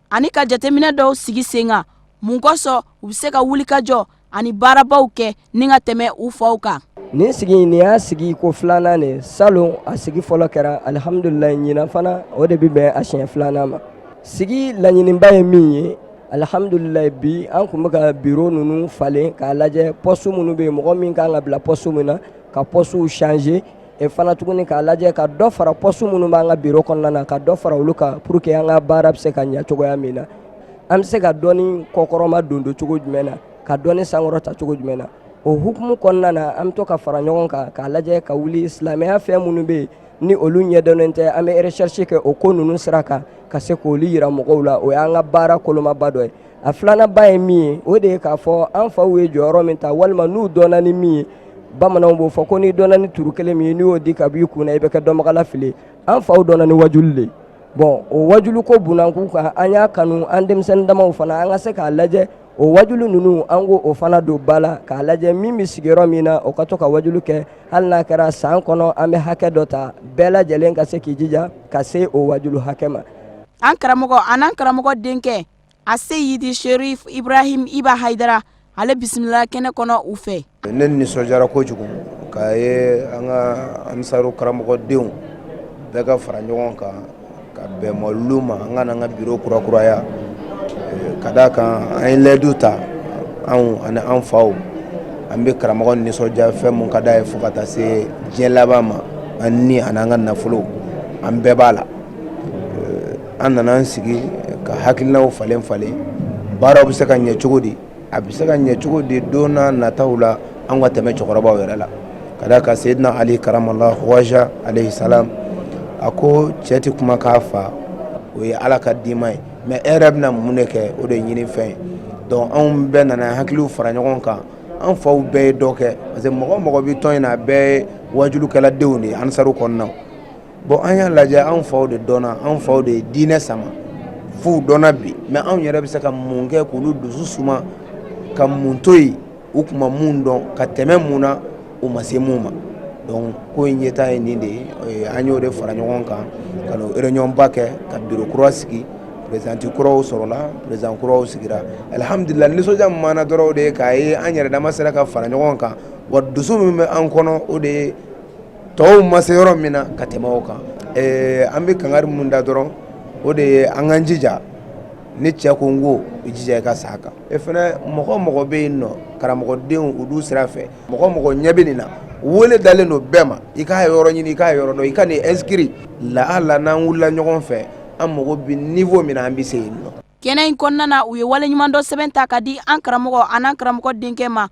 [SPEAKER 10] ani ka jateminɛ dɔw sigi sen kan, mun kosɔn u bɛ se ka wulikajɔ ani baarabaw kɛ ni ka tɛmɛ u faw kan.
[SPEAKER 14] Nin sigi nin y'a sigi ko filanan de. Salon a sigi fɔlɔ kɛra, alihamdulilayi. Ɲinan fana, o de bɛ bɛn a siɲɛ filanan ma. Sigi laɲiniba ye min ye, alihamdulilayi, bi an tun bɛ ka biro ninnu falen k'a lajɛ, poste minnu bɛ yen, mɔgɔ min kan ka bila poste min na, ka postew changer e fana tuguni, k'a lajɛ ka dɔ fara poste minnu b'an ka biro kɔnɔna na, ka dɔ fara olu kan pour que an ka baara bɛ se ka ɲɛ cogoya min na, an bɛ se ka dɔnni kɔkɔrɔma don don cogo jumɛn na, ka dɔnni sankɔrɔta cogo jumɛn na. O hukumu kɔnɔna na, an bɛ to ka fara ɲɔgɔn kan k'a lajɛ ka wuli silamɛya fɛn minnu bɛ yen ni olu ɲɛdɔnnen tɛ, an bɛ recherche kɛ o ko ninnu sira kan ka se k'olu yira mɔgɔw la. O y'an ka baara kolomaba dɔ ye. A filananba ye min ye, o de ye k'a fɔ an faw ye jɔyɔrɔ min ta, walima n'u dɔnna ni min ye. Bamananw b'o fɔ ko n'i dɔnna ni turu kelen min ye, n'i y'o di ka b'i kun na, i bɛ kɛ dɔnbagala fili. An faw dɔnna ni wajuli de. Bon, o wajulu ko bunakun kan, an y'a kanu, an denmisɛnnin damaw fana, an ka se k'a lajɛ o wajulu ninnu, an ko o fana don ba la k'a lajɛ min bɛ sigiyɔrɔ min na, o ka to ka wajulu kɛ. Hali n'a kɛra san kɔnɔ, an bɛ hakɛ dɔ ta, bɛɛ lajɛlen ka se k'i jija ka se o wajulu hakɛ ma.
[SPEAKER 10] An karamɔgɔ an'an karamɔgɔ denkɛ Aseyidi Sherif Ibrahim Iba Hayidara, ale bisimila kɛnɛ kɔnɔ u fɛ.
[SPEAKER 16] Ne nisɔndiyara kojugu k'a ye an ka ansaru karamɔgɔdenw bɛɛ ka fara ɲɔgɔn kan ka bɛn mawuludu ma, an ka n'an ka biro kurakuraya, ka d'a kan an ye layidu ta, anw ani an faw, an bɛ karamɔgɔ nisɔndiya fɛn mun ka d'a ye fo ka taa se diɲɛ laban ma. An ni ani an ka nafolo, an bɛɛ b'a la. An nana an sigi ka hakilinaw falen falen, baaraw bɛ se ka ɲɛ cogo di, a bɛ se ka ɲɛ cogo di don n'a nataw la, an ka tɛmɛ cɛkɔrɔbaw yɛrɛ la. Ka d'a kan Seyidina Ali karamallahu waja alayhi salam, a ko cɛ tɛ kuma k'a fa, o ye Ala ka dima ye, mais e yɛrɛ bɛna mun de kɛ, o de ye ɲini fɛn ye. Donc anw bɛɛ nana hakiliw fara ɲɔgɔn kan. An faw bɛɛ ye dɔ kɛ, parce que mɔgɔ mɔgɔ bɛ tɔn in na, a bɛɛ ye wajulukɛladenw de ye ansaru kɔnɔna. Bon, an y'a lajɛ, anw faw de dɔnna, anw faw de ye diinɛ sama f'u dɔnna bi, mais anw yɛrɛ bɛ se ka mun kɛ k'olu dusu suma, ka mun to yen u tun ma mun dɔn, ka tɛmɛ mun na u ma se mun ma. Donc ko in ɲɛtaa ye nin de ye. An y'o de fara ɲɔgɔn kan ka n'o réunion ba kɛ, ka bureau kura sigi, président kuraw sɔrɔla, président kuraw sigira. Alhamdulillah, nisɔndiya min b'an na dɔrɔn, o de ye k'a ye an yɛrɛ dama sera ka fara ɲɔgɔn kan. Wa dusu min bɛ an kɔnɔ, o de ye tɔw ma se yɔrɔ min na ka tɛmɛ o kan. An bɛ kangari mun da dɔrɔn, o de ye an k'an jija. Ni cɛ ko n ko i jija i ka sa kan. E fana, mɔgɔ mɔgɔ bɛ yen nɔ, karamɔgɔdenw, olu sira fɛ, mɔgɔ mɔgɔ ɲɛ bɛ nin na, wele dalen don bɛɛ ma, i k'a yɔrɔ ɲini, i k'a yɔrɔ dɔn, i ka nin inscrit la la. N'an wulila ɲɔgɔn fɛ, an mago bɛ niveau min na, an bɛ se yen nɔ.
[SPEAKER 10] Kɛnɛ in kɔnɔna na, u ye waleɲumandɔn sɛbɛn ta ka di an karamɔgɔ an'an karamɔgɔ denkɛ ma,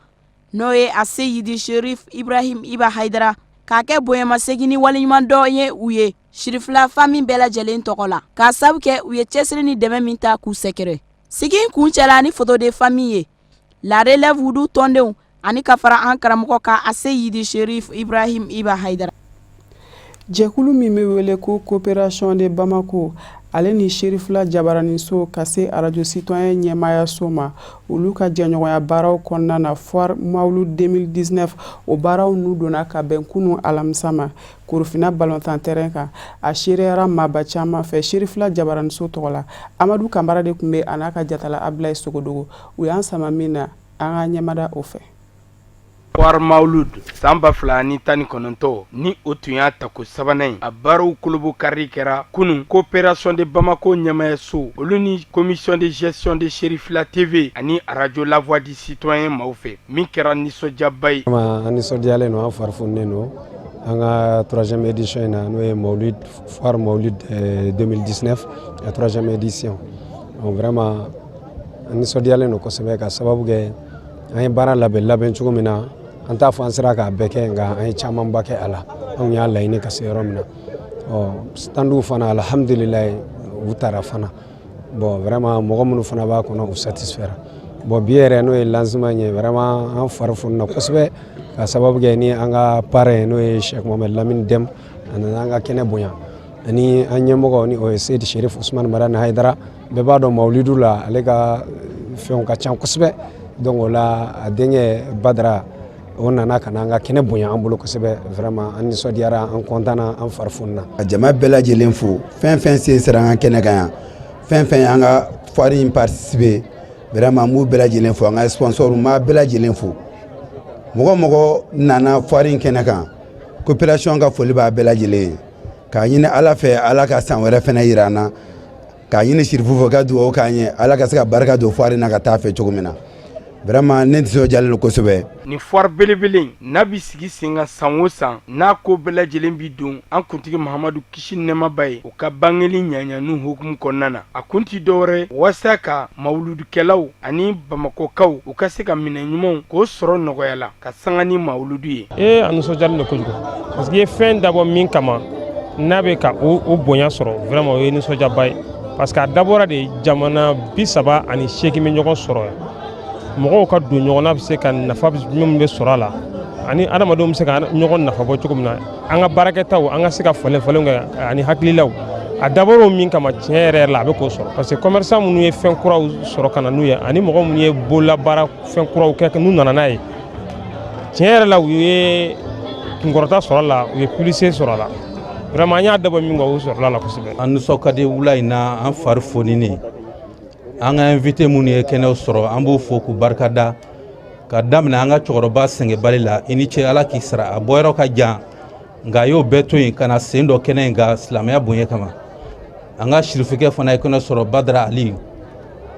[SPEAKER 10] n'o ye Aseyidi Sherif Ibrahim Iba Hayidara, k'a kɛ bonyamasegin ni waleɲumandɔn ye u ye Sirifila famille bɛɛ lajɛlen tɔgɔ la, k'a sabu kɛ u ye cɛsiri ni dɛmɛ min ta k'u sɛgɛrɛ. Sigi in kuncɛla ni photo de famille ye, la relève wudu tɔndenw ani ka fara an karamɔgɔ kan Aseyidi Sherif Ibrahim Iba Hayidara.
[SPEAKER 1] Jɛkulu min bɛ wele ko Coopération de Bamako, ale ni Serifila Jabaraninso ka se arajo citoyen ɲɛmaayaso ma, olu ka jɛɲɔgɔnya baaraw kɔnɔna na, foire Mawulud 2019, o baaraw n'u donna ka bɛn kunun alamisa ma Korofina balontan terrain kan. A seereyara maaba caman fɛ. Serifila Jabaraninso tɔgɔ la, Amadu Kamara de tun bɛ a n'a ka jatala Abulayi Sogodogo. U y'an sama min na, an ka ɲɛmada o fɛ.
[SPEAKER 17] Foire Mawulud san 2019, ni o tun y'a tako sabanan ye, a baaraw kolobokari kɛra kunun Coopération de Bamako ɲɛmaayaso, olu ni commission de gestion de Cherifila TV ani radio La Voix du Citoyen maaw fɛ, min kɛra nisɔndiyaba ye.
[SPEAKER 18] An nisɔndiyalen don, an fari fununen don an ka troisième édition in na, n'o ye Mawulud, foire Mawulud 2019, la troisième édition. Donc vraiment, an nisɔndiyalen don kosɛbɛ, ka sababu kɛ an ye baara labɛn labɛn cogo min na. An t'a fɔ an sera k'a bɛɛ kɛ, nka an ye camanba kɛ a la. Anw y'a laɲini ka se yɔrɔ min na, ɔ standw fana, alhamdulilayi, u taara fana. Bon, vraiment, mɔgɔ minnu fana b'a kɔnɔ, u satisfaira. Bon, bi yɛrɛ, n'o ye lancement ye, vraiment an fari fununa kosɛbɛ ka sababu kɛ ni an ka parrain, n'o ye Cheikh Mohamed Lamine Dème, a nana an ka kɛnɛ bonya, ani an ɲɛmɔgɔ, ni o ye Seyidi Sherif Usman Madani Hayidara. Bɛɛ b'a dɔn mawulidu la, ale ka fɛnw ka ca kosɛbɛ. Donc o la, a denkɛ Badara, o nana ka na an ka kɛnɛ bonya an bolo kosɛbɛ. Vraiment, an nisɔndiyara, an kɔntanna, an fari fununa.
[SPEAKER 19] Ka jama bɛɛ lajɛlen fo, fɛn fɛn sen sera an ka kɛnɛ kan yan, fɛn fɛn y'an ka foire in participer, vraiment n b'u bɛɛ lajɛlen fo. An ka sponsor, n b'a bɛɛ lajɛlen fo. Mɔgɔ mɔgɔ nana foire in kɛnɛ kan, coopération ka foli b'a bɛɛ lajɛlen ye. K'a ɲini Ala fɛ, Ala ka san wɛrɛ fɛnɛ yira an na. K'a ɲini sirifu fɛ, ka dugawu k'an ye, Ala ka se ka barika don foire in na ka taa fɛ cogo min na. Vraiment, ne nisɔndiyalen don kosɛbɛ.
[SPEAKER 17] Nin foire belebele in n'a bi sigi sen kan san o san, n'a ko bɛɛ lajɛlen bi don an kuntigi Mahamadu, kisi nɛɛma b'a ye, o ka bangeli ɲaɲaniw hukumu kɔnɔna na, a kun ti dɔwɛrɛ waasa ka mawuludukɛlaw ani Bamakɔkaw u ka se ka minɛn ɲumanw k'o sɔrɔ nɔgɔya la ka sanga ni mawuludu ye.
[SPEAKER 9] Ee, a nisɔndiyalen don kojugu, parce que i ye fɛn dabɔ min kama, n'a bɛ ka o bonya sɔrɔ, vraiment o ye nisɔndiyaba ye, parce que a dabɔra de jamana 38 bɛ ɲɔgɔn sɔrɔ yan, mɔgɔw ka don ɲɔgɔn na, bɛ se ka nafa min bɛ sɔrɔ a la, ani adamadenw bɛ se ka ɲɔgɔn nafa bɔ cogo min na, an ka baarakɛtaw, an ka se ka falen falen kɛ ani hakililaw. A dabɔra o min kama, tiɲɛ yɛrɛ yɛrɛ la, a bɛ k'o sɔrɔ, parce que commerçant minnu ye fɛn kuraw sɔrɔ ka na n'u ye, ani mɔgɔ minnu ye bololabaara fɛn kuraw kɛ n'u nana n'a ye, tiɲɛ yɛrɛ la, u ye kunkɔrɔta sɔrɔ a la, u ye publicité sɔrɔ a la. Vraiment, an y'a dabɔ min kɔ, o sɔrɔla la kosɛbɛ.
[SPEAKER 20] An nisɔn ka di wula in na, an fari foninen. An ka invité minnu ye kɛnɛw sɔrɔ, an b'u fo k'u barikada, ka daminɛ an ka cɛkɔrɔba Sɛngɛbali la. I ni ce, Ala k'i sara. A bɔyɔrɔ ka jan, nka a y'o bɛɛ to yen ka na sen dɔ kɛnɛ in kan silamɛya bonya kama. An ka sirifikɛ fana ye kɛnɛ sɔrɔ, Badara Ali,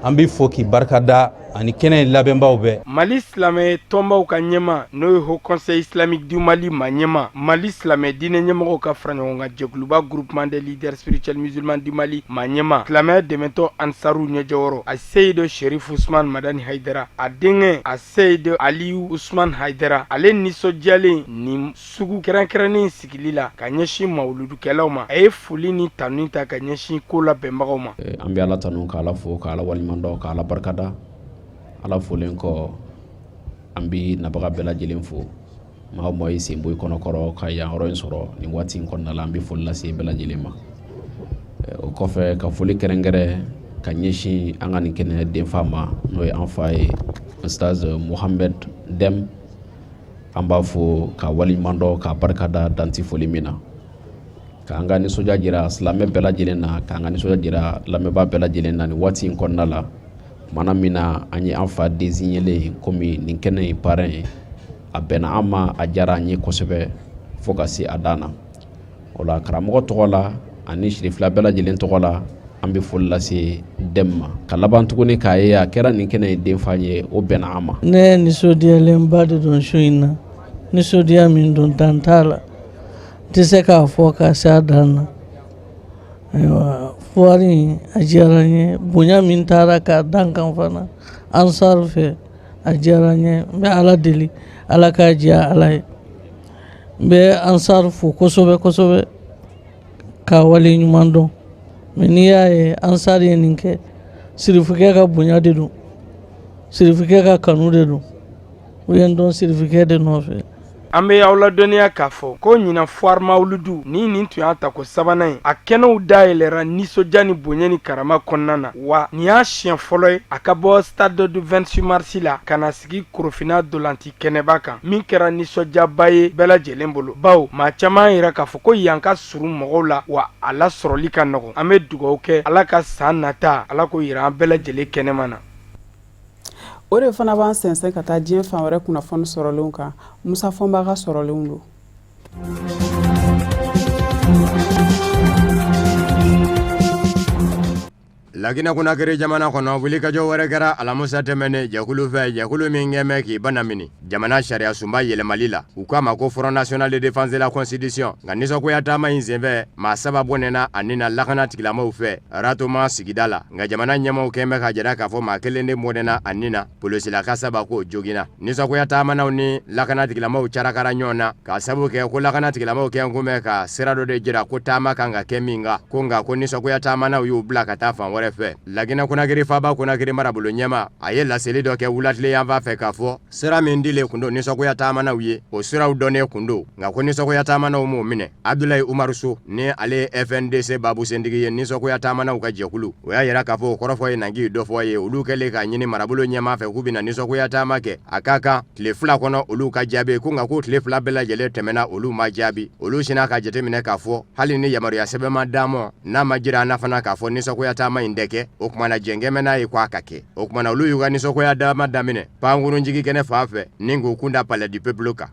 [SPEAKER 20] an b'i fo k'i barikada, ani kɛnɛ in labɛnbaw bɛɛ.
[SPEAKER 17] Mali silamɛ tɔnbaw ka ɲɛmaa, n'o ye Haut Conseil islamique du Mali ma ɲɛmaa, Mali silamɛ diinɛ ɲɛmɔgɔw ka faraɲɔgɔnkan jɛkuluba Groupement des leaders spirituels musulmans du Mali ma ɲɛmaa, silamɛya dɛmɛtɔn Ansaru ɲɛjɔyɔrɔ, a Seyidu Sherif Usman Madani Hayidara, a denkɛ a Seyidu Aliyu Usman Hayidara, ale nisɔndiyalen nin sugu kɛrɛnkɛrɛnnen sigili la ka ɲɛsin mawuludukɛlaw ma, a ye foli ni tanuni ta ka ɲɛsin ko labɛnbagaw ma.
[SPEAKER 21] An bɛ Ala tanu, ka Ala fo, ka Ala waleɲumandɔn, ka Ala barikada. Ala folen kɔ, an bɛ nabaga bɛɛ lajɛlen fo. Maa o maa y'i sen bɔ i kɔnɔkɔrɔ ka yan yɔrɔ in sɔrɔ nin waati in kɔnɔna la, an bɛ foli lase bɛɛ lajɛlen ma. O kɔfɛ, ka foli kɛrɛnkɛrɛn ka ɲɛsin an ka nin kɛnɛ denfa ma, n'o ye an fa ye, Ustaz Mohamed Dème. An b'a fo ka waleɲumandɔn, ka barikada danti foli min na, k'an ka nisɔndiya jira silamɛ bɛɛ lajɛlen na, k'an ka nisɔndiya jira lamɛnbaa bɛɛ lajɛlen na nin waati in kɔnɔna la. Kumana min na an ye an fa désignélen komi nin kɛnɛ in parrain ye, a bɛnna an ma, a diyara an ye kosɛbɛ fo ka se a dan na. O la, karamɔgɔ tɔgɔ la ani sirifila bɛɛ lajɛlen tɔgɔ la, an bɛ foli lase Dème ma, ka laban tuguni k'a ye a kɛra nin kɛnɛ in denfa ye, o bɛnna an ma.
[SPEAKER 22] Ne nisɔndiyalenba de don su in na, nisɔndiya min don, dan t'a la, n tɛ se k'a fɔ ka se a dan na. Ayiwa, foire in a diyara n ye. Bonya min taara k'a dan kan fana Ansar fɛ, a diyara n ye. N bɛ Ala deli, Ala k'a diya Ala ye. N bɛ Ansar fo kosɛbɛ kosɛbɛ, k'a wale ɲuman dɔn. Mais n'i y'a ye Ansar ye nin kɛ, sirifukɛ ka bonya de don, sirifukɛ ka kanu de don. U ye n dɔn sirifikɛ de nɔfɛ.
[SPEAKER 17] An bɛ aw ladɔnniya k'a fɔ ko ɲinan foire mawuludu ni nin tun y'a tako sabanan ye, a kɛnɛw dayɛlɛra nisɔndiya ni bonya ni karama kɔnɔna na, wa nin y'a siɲɛ fɔlɔ ye a ka bɔ stade du 26 mars la ka na sigi Korofina dolanci kɛnɛba kan, min kɛra nisɔndiyaba ye bɛɛ lajɛlen bolo, bawo maa caman yira k'a fɔ ko yan ka surun mɔgɔw la, wa a lasɔrɔli ka nɔgɔn. An bɛ dugawu kɛ, Ala ka san nata, Ala k'o yira an bɛɛ lajɛlen kɛnɛma na.
[SPEAKER 1] O de fana b'an sɛnsɛn ka taa diɲɛ fan wɛrɛ kunnafoni sɔrɔlenw kan. Musa Fɔnba ka sɔrɔlenw don.
[SPEAKER 2] Laginɛ Konakiri jamana kɔnɔ, wulikajɔ wɛrɛ kɛra alamusa tɛmɛnen jɛkulu fɛ, jɛkulu min kɛn bɛ k'i banamini jamana sariya sunba yɛlɛmali la, u k'a ma ko Front national de défense de la constitution. Nka nisɔngoya taama in senfɛ, maa 3 bɔnɛna a ni na lakana tigilamaaw fɛ Ratoma sigida la. Nka jamana ɲɛmaaw kɛn bɛ k'a jira k'a fɔ maa 1 de bɔnɛna a ni na, Polosilaka 3 k'o joginna. Nisɔngoya taamanaw ni lakana tigilamaaw carakara ɲɔgɔn na k'a sabu kɛ ko lakana tigilamaaw kɛn kun bɛ ka sira dɔ de jira ko taama kan ka kɛ min kan, ko nka ko nisɔngoya taamanaw y'u bila ka taa fan wɛrɛ fɛ. Laginɛ Konakiri faaba Konakiri marabolo ɲɛmaa, a ye laseli dɔ kɛ wulatile yanfan fɛ k'a fɔ sira min dilen kun don nisɔngoya taamanaw ye, o siraw dɔnnen kun don, nka ko nisɔngoya taamanaw m'o minɛ. Abdulayi Umaru So, ni ale ye FNDC babusentigi ye, nisɔngoya taamanaw ka jɛkulu, o y'a yira k'a fɔ o kɔrɔfɔ ye nangi dɔ fɔ ye. Olu kɛlen k'a ɲini marabolo ɲɛmaa fɛ k'u bɛna nisɔngoya taama kɛ, a ka kan tile 2 kɔnɔ olu ka jaabi, ko nka ko tile 2 bɛɛ lajɛlen tɛmɛna, olu ma jaabi. Olu sinna ka jateminɛ k'a fɔ hali ni yamaruya sɛbɛn ma d'an ma, n'a ma jira an na fana k'a fɔ nisɔngoya taama in tɛ kɛ, o tuma na jɛn kɛn bɛ n'a ye k'a ka kɛ. O tuma na olu y'u ka nisɔngoya taama daminɛ pankurunjigi kɛnɛ fan fɛ ni k'u kun da Palais du Peuple kan.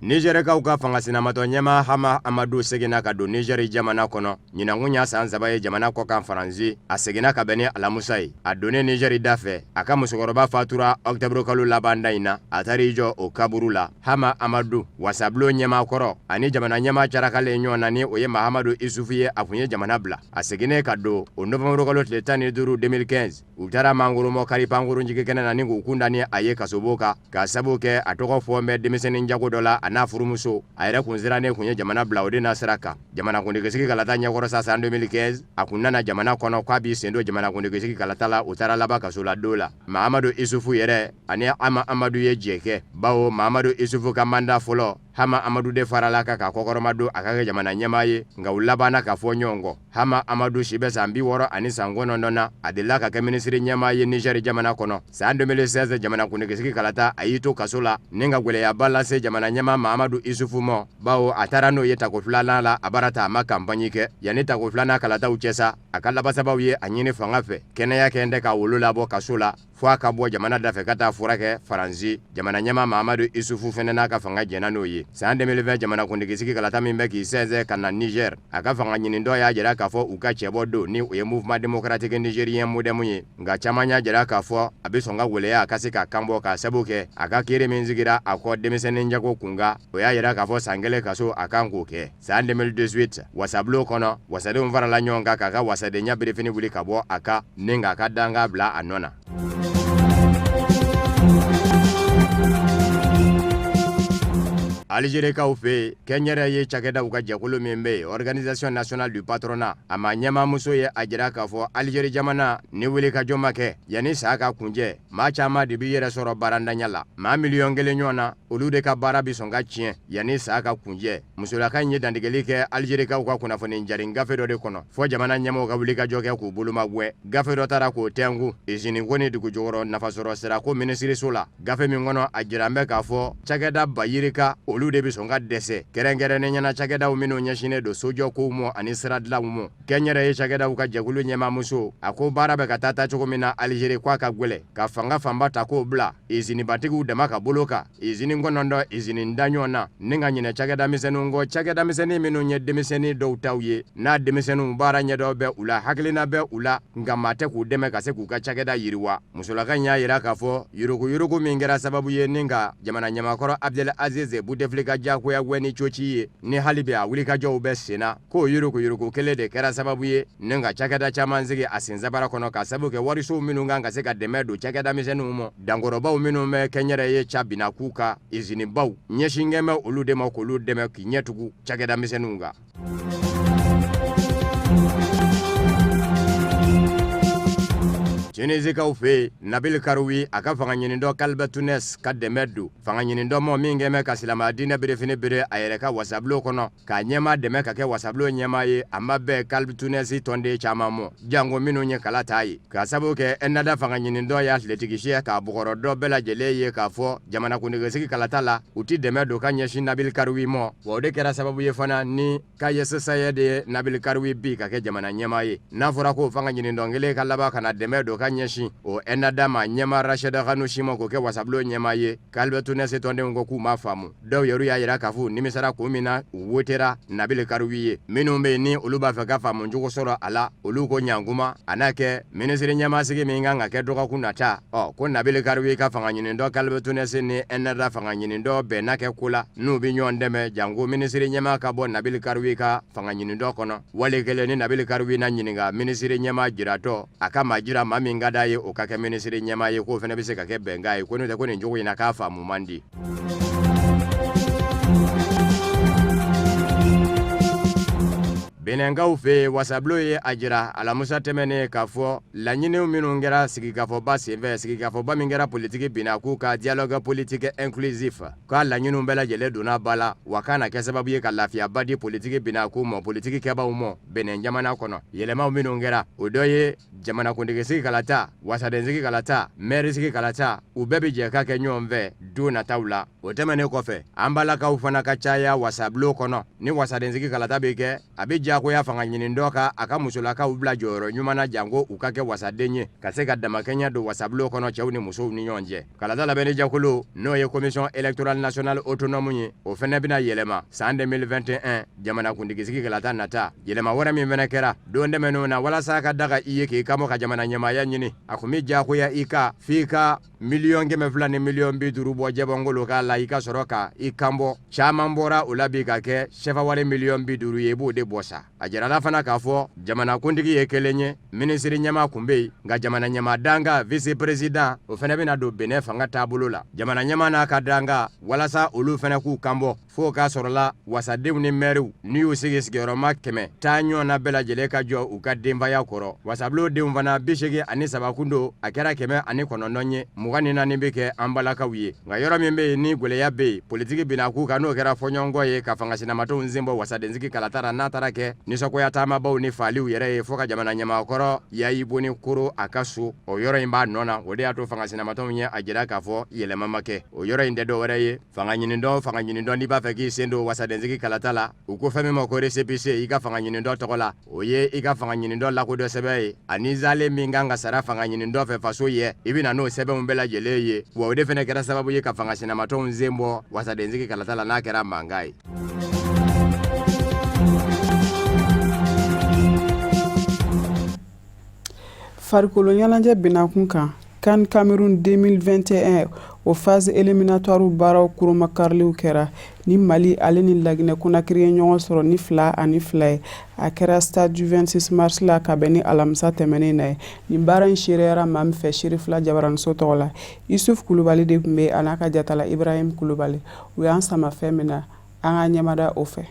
[SPEAKER 2] Nizɛrikaw ka fanga sinamatɔ ɲɛmaa Hama Amadu seginna ka don Nizɛri jamana kɔnɔ. Ɲinan kun y'a san 3 ye jamana kɔkan Faransi. A seginna ka bɛn ni alamusa ye. A donnen Nizɛri da fɛ, a ka musokɔrɔba fatura ɔkutɔburukalo laban da in na. A taar'i jɔ o kaburu la. Hama Amadu, wasabulon ɲɛmaa kɔrɔ ani jamana ɲɛmaa carakalen ɲɔgɔn na ni o ye Mahamadu Isufu ye, a kun ye jamana bila. A seginnen ka don o nowanburukalo tile 15 2015, u taara mangoromɔ kari pankurunjigi kɛnɛ na ni k'u kun da ni a ye kasobon kan, k'a sabu kɛ a tɔgɔ fɔ bɛ denmisɛnnin jago dɔ la a n'a furumuso. A yɛrɛ kun sirannen kun ye jamana bila o de na sira kan. Jamanakuntigisigi kalata ɲɛkɔrɔ sa san 2015, a kun nana jamana kɔnɔ k'a b'i sen don jamanakuntigisigi kalata la, o taara laban kasoladon la. Mahamadu Isufu yɛrɛ ani Hama Amadu ye jɛ kɛ, bawo Mahamadu Isufu ka manda fɔlɔ, Hama Amadu de farala kan k'a kɔkɔrɔma don a ka kɛ jamana ɲɛmaa ye, nka u labanna ka fɔ ɲɔgɔn kɔ. Hama Amadu si bɛ san 69 na, a delila ka kɛ minisiri ɲɛmaa ye Nizɛri jamana kɔnɔ. San 2016 jamanakuntigisigi kalata, a y'i to kaso la ni ka gɛlɛyaba lase jamana ɲɛmaa Mahamadu Isufu ma, bawo a taara n'o ye tako filanan la, a bara ta a ma kanpaɲi kɛ. Yanni tako filanan kalataw cɛ sa, a ka labasabaw ye a ɲini fanga fɛ, kɛnɛya kɛn tɛ k'a wolo labɔ kaso la, fo a ka bɔ jamana dafɛ ka taa furakɛ Faransi. Jamana ɲɛmaa Mahamadu Isufu fɛnɛ n'a ka fanga jɛnna n'o ye. San 2020 jamanakuntigisigi kalata min bɛ k'i sɛnsɛn ka na Niger, a ka fanga ɲinitɔn y'a jira k'a fɔ u ka cɛbɔ don ni o ye Mouvement démocratique nigérien MODEM ye. Nka caman y'a jira k'a fɔ a bɛ sɔn ka gɛlɛya a ka se ka kan bɔ, k'a sabu kɛ a ka kiri min sigira a kɔ denmisɛnnin jago kunkan, o y'a jira k'a fɔ san 1 kaso a kan k'o kɛ. San 2018 wasabulon kɔnɔ, wasadenw farala ɲɔgɔn kan k'a ka wasadenya birifini wuli ka bɔ a kan ni k'a ka dankan bila a nɔ na. Alizerikaw fɛ yen, kɛnyɛrɛye cakɛdaw ka jɛkulu min bɛ yen, Organisation nationale du patronat, a maa ɲɛmaamuso ye a jira k'a fɔ Alizeri jamana ni wulikajɔ ma kɛ yanni san ka kuncɛ, maa caman de b'i yɛrɛ sɔrɔ baarantanya la. Maa miliyɔn 1 ɲɔgɔn na, olu de ka baara bɛ sɔn ka tiɲɛ yanni san ka kuncɛ. Musolaka in ye dantigɛli kɛ Alizerikaw ka kunnafoni jarin gafe dɔ de kɔnɔ, fɔ jamana ɲɛmaaw ka wulikajɔ kɛ k'u bolomagwɛ. Gafe dɔ taara k'o tɛnku iziniko ni dugujukɔrɔ nafasɔrɔ sirako minisiriso la. Gafe min kɔnɔ, a jiran bɛ k'a fɔ cakɛda ba yirika, olu de bɛ sɔn ka dɛsɛ, kɛrɛnkɛrɛnnenya na cakɛdaw minnu ɲɛsinnen don sojɔ kow ma ani sira dilanw ma. Kɛnyɛrɛye cakɛdaw ka jɛkulu ɲɛmaamuso, a ko baara bɛ ka taa taacogo min na Alizeri, k'a ka gɛlɛn ka fanga fanba ta k'o bila izinibatigiw dama ka bolo kan, izini 9, izini 10 ɲɔgɔn na, ni ka ɲinɛ cakɛda misɛnninw kɔ, cakɛda misɛnnin minnu ye denmisɛnnin dɔw taw ye, n'a denmisɛnninw baara ɲɛdɔn bɛ u la, hakilina bɛ u la, nka maa tɛ k'u dɛmɛ ka se k'u ka cakɛda yiriwa. Musolaka in y'a jira k'a fɔ yuruguyurugu min kɛra sababu ye ni ka jamana ɲɛmaakɔrɔ Abdel Aziz Bouteflika diyagoya gɛn ni coci ye, ni hali bi a wulikajɔw bɛ senna, k'o yuruguyurugu kelen de kɛra sababu ye ni ka cakɛda caman sigi a sensabara kɔnɔ, ka sabu kɛ warisow minnu kan ka se ka dɛmɛ don cakɛda misɛnninw ma, dankɔrɔbaw minnu bɛ kɛnyɛrɛye ca binna k'u ka izinibaw ɲɛsin kɛn bɛ olu de ma k'olu dɛmɛ k'i ɲɛ tugu cakɛda misɛnninw kan. Tunisikaw fɛ yen, Nabil Karoui a ka fanga ɲinitɔn Qalb Tounes ka dɛmɛ don fanga ɲinitɔn mɔ min kɛn bɛ ka silamɛya diinɛ birifini biri a yɛrɛ ka wasabulon kɔnɔ, k'a ɲɛmaa dɛmɛ ka kɛ wasabulon ɲɛmaa ye, a ma bɛn Qalb Tounes tɔnden caman mɔ, janko minnu ye kala t'a ye, k'a sabu kɛ Ennahda fanga ɲinitɔn y'a tiletigi siya k'a bɔgɔrɔ dɔ bɛɛ lajɛlen ye k'a fɔ jamanakuntigisigi kalata la, u ti dɛmɛ don ka ɲɛsin Nabil Karoui mɔ. Wa o de kɛra sababu ye fana ni Kais Saied de ye Nabil Karoui bi ka kɛ jamana ɲɛmaa ye. N'a fɔra k'o fanga ɲinitɔn kelen ka laban ka na dɛmɛ don ka ɲɛsin o Ennahda maa ɲɛmaa Rachid Ghannouchi ma k'o kɛ wasabulon ɲɛmaa ye. Qalb Tounes tɔndenw ko k'u m'a faamu. Dɔw yɛrɛ y'a jira k'a fɔ u nimisara kun min na u wotera Nabil Karoui ye. Minnu bɛ yen ni olu b'a fɛ ka faamu cogo sɔrɔ a la, olu ko ɲankuma a n'a kɛ minisiri ɲɛmaasigi min kan ka kɛ dɔgɔkun nata, ɔ ko Nabil Karoui ka fanga ɲinitɔn Qalb Tounes ni Ennahda fanga ɲinitɔn bɛnna kɛ ko la n'u bɛ ɲɔgɔn dɛmɛ janko minisiri ɲɛmaa ka bɔ Nabil Karoui ka fanga ɲinitɔn kɔnɔ. Wali kelen ni Nabil Karoui na ɲininka minisiri ɲɛmaa jiratɔ, a ka maa jira maa min ka d'a ye o ka kɛ minisiri ɲɛmaa ye, k'o fana bɛ se ka kɛ bɛnkan ye, ko n'o tɛ ko nin cogo in na k'a faamu man di. Benɛnkaw fɛ yen, wasabulon ye a jira alamusa tɛmɛnen k'a fɔ laɲiniw minnu kɛra sigikafɔba senfɛ, sigikafɔba min kɛra politiki binakun kan, dialogue politique inclusif, k'a laɲiniw bɛɛ lajɛlen donna ba la, wa k'a na kɛ sababu ye ka lafiyaba di politiki binakun ma, politiki kɛbaaw ma Benɛn jamana kɔnɔ. Yɛlɛmaw minnu kɛra, o dɔ ye jamanakuntigisigi kalata, wasadensigi kalata, mɛrisigi kalata, u bɛɛ bɛ jɛ ka kɛ ɲɔgɔn fɛ don nataw la. O tɛmɛnen kɔfɛ, an balakaw fana ka caya wasabulon kɔnɔ. Ni wasadensigi kalata bɛ kɛ, a bɛ diyagoya fanga ɲinitɔn ka a ka musolakaw bila jɔyɔrɔ ɲuman na, janko u ka kɛ wasaden ye, ka se ka damakɛɲɛ don wasabulon kɔnɔ cɛw ni musow ni ɲɔgɔn cɛ. Kalata labɛnni jɛkulu, n'o ye commission électorale nationale autonome ye, o fana bɛna yɛlɛma san 2021 jamanakuntigisigi kalata nata. Yɛlɛma wɛrɛ min fana kɛra don tɛmɛnenw na, walasa ka daga i ye k'i kanbɔ ka jamana ɲɛmaaya ɲini, a tun bɛ diyagoya i kan f'i ka 200,000 ni 50 miliyɔn bɔ jɛbɔnkolo k'a la, i ka sɔrɔ ka i kanbɔ. Caman bɔra o la bi ka kɛ sefa wari 50 miliyɔn ye, i b'o de bɔ sa. A jirala fana k'a fɔ jamanakuntigi ye kelen ye, minisiri ɲɛmaa kun bɛ yen, nka jamana ɲɛmaa dankan vice président, o fana bɛna don Benin fanga taabolo la. Jamana ɲɛmaa n'a ka dankan, walasa olu fana k'u kanbɔ, fo k'a sɔrɔla wasadenw ni mɛriw n'u y'u sigi sigiyɔrɔma 100 taa ɲɔgɔn na bɛɛ lajɛlen ka jɔ u ka denbaya kɔrɔ. Wasabulon denw fana 83 kun don, a kɛra 109 ye, 24 bɛ kɛ an balakaw ye. Nka yɔrɔ min bɛ yen ni gɛlɛya bɛ yen politiki binakun kan, n'o kɛra fɔɲɔgɔnkɔ ye ka fanga sinamatɔnw sen bɔ wasadensigi kalata la, n'a taara kɛ nisɔngoya taamabaw ni faaliw yɛrɛ ye fo ka jamana ɲɛmaa kɔrɔ Yayi Boni koro a ka so, o yɔrɔ in b'a nɔ na. O de y'a to fanga sinamatɔnw ye a jira k'a fɔ yɛlɛma ma kɛ. O yɔrɔ in tɛ dɔwɛrɛ ye, fanga ɲinitɔn fanga ɲinitɔn n'i b'a fɛ k'i sen don wasadensigi kalata la, u ko fɛn min ma ko récépissé i ka fanga ɲinitɔn tɔgɔ la, o ye i ka fanga ɲinitɔn lakodɔn sɛbɛn ye, ani zale min kan ka sara fanga ɲinitɔn fɛ faso ye, i bɛ na n'o sɛbɛnw bɛɛ lajɛlen ye. Wa o de fana kɛra sababu ye ka fanga sinamatɔnw sen bɔ wasadensigi kalata la, n'a kɛra mankan ye.
[SPEAKER 1] Farikolo ɲɛnajɛ binakun kan, CAN Cameroun 2021, o phase éliminatoire baaraw kurumakariliw kɛra ni Mali ale ni Laginɛ Conakry ye ɲɔgɔn sɔrɔ ni 2-2 ye. A kɛra stade du 26 mars la ka bɛn ni alamisa tɛmɛnen na ye. Nin baara in seereyara maa min fɛ Serifila Jabaraniso tɔgɔ la, Isuf Kulubali de tun bɛ a n'a ka jatala Ibrahim Kulubali. U y'an sama fɛn min na, an ka ɲɛmada o fɛ.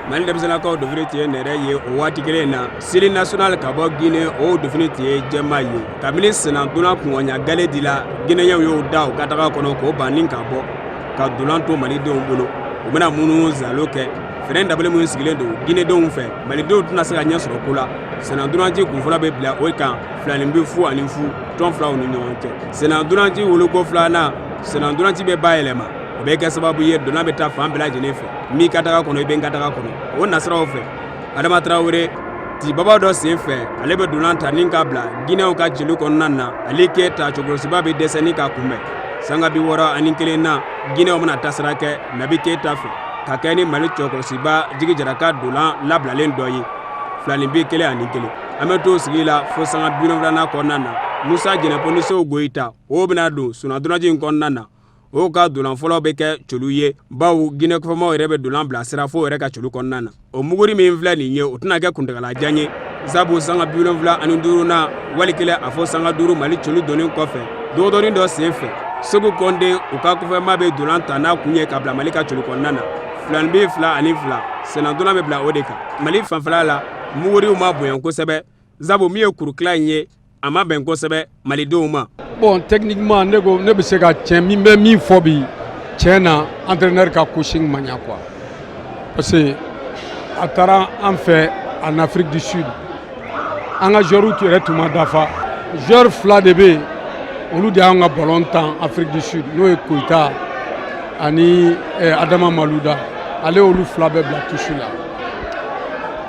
[SPEAKER 3] Mali denmisɛnninlakaw dofini tun ye nɛrɛ ye. O waati kelen in na, Syli National ka bɔ Guinée, o dofini tun ye jɛman ye. Kabini sennantolatan kunkan gale dila, Guinéenw y'o da u ka daga kɔnɔ k'o ban ni ka bɔ ka ntolan to malidenw bolo. U bɛna minnu zalo kɛ fɛɛrɛ dabali minnu sigilen don Guinéendenw fɛ, malidenw tɛna se ka ɲɛ sɔrɔ ko la. Sennantolaci kunfɔlɔ bɛ bila o kan 2-0 0 fu tɔn filaw ni ɲɔgɔn cɛ. Sennantolaci woloko filanan, sennantolaci bɛ bayɛlɛma, o bɛ kɛ sababu ye ntolan bɛ taa fan bɛɛ lajɛlen fɛ. N b'i ka daga kɔnɔ, i bɛ n ka daga kɔnɔ. O nasiraw fɛ, Adama Tarawele tibaba dɔ sen fɛ, ale bɛ ntolan ta ni ka bila Guinéenw ka celu kɔnɔna na. Ali Keyita cɛkɔrɔsiba bɛ dɛsɛ ni ka kunbɛn. Sanga 61 na, Guinéenw bɛna tasira kɛ Nabi Keyita fɛ ka kɛ ni Mali cɛkɔrɔsiba Jigi Jara ka ntolan labilalen dɔ ye, 2-1 1. An bɛ t'o sigi la fo sanga 70nan kɔnɔna na. Musa Jɛnɛpo ni Sew Goyita, o bɛna don sennantolaci in kɔnɔna na. O ka ntolan fɔlɔ bɛ kɛ celu ye, bawo Guinée kɔfɛmaw yɛrɛ bɛ ntolan bilasira fo yɛrɛ ka celu kɔnɔna na. O muguri min filɛ nin ye, o tɛna kɛ kuntagalajan ye, sabu sanga 75nan wali kelen a fɔ sanga 5, Mali celu donnen kɔfɛ dɔgɔdɔnin dɔ sen fɛ, Segu Kɔnde, u ka kɔfɛma bɛ ntolan ta n'a kun ye ka bila Mali ka celu kɔnɔna na, 2-2 2. Sennantolatan bɛ bila o de kan. Mali fanfɛla la, muguriw ma bonya kosɛbɛ, sabu min ye kurukila in ye, a ma bɛn kosɛbɛ malidenw ma.
[SPEAKER 4] Bon, techniquement, ne ko ne bɛ se ka tiɲɛ min bɛ min fɔ bi, tiɲɛ na, entraîneur ka coaching ma ɲa quoi, parce que a taara an fɛ en Afrique du Sud, an ka joueurs yɛrɛ tun ma dafa. Joueur fila de bɛ yen, olu de y'an ka ballon tan Afrique du Sud, n'o ye Koyita ani Adama Maluda. Ale y'olu fila bɛɛ bila touche la.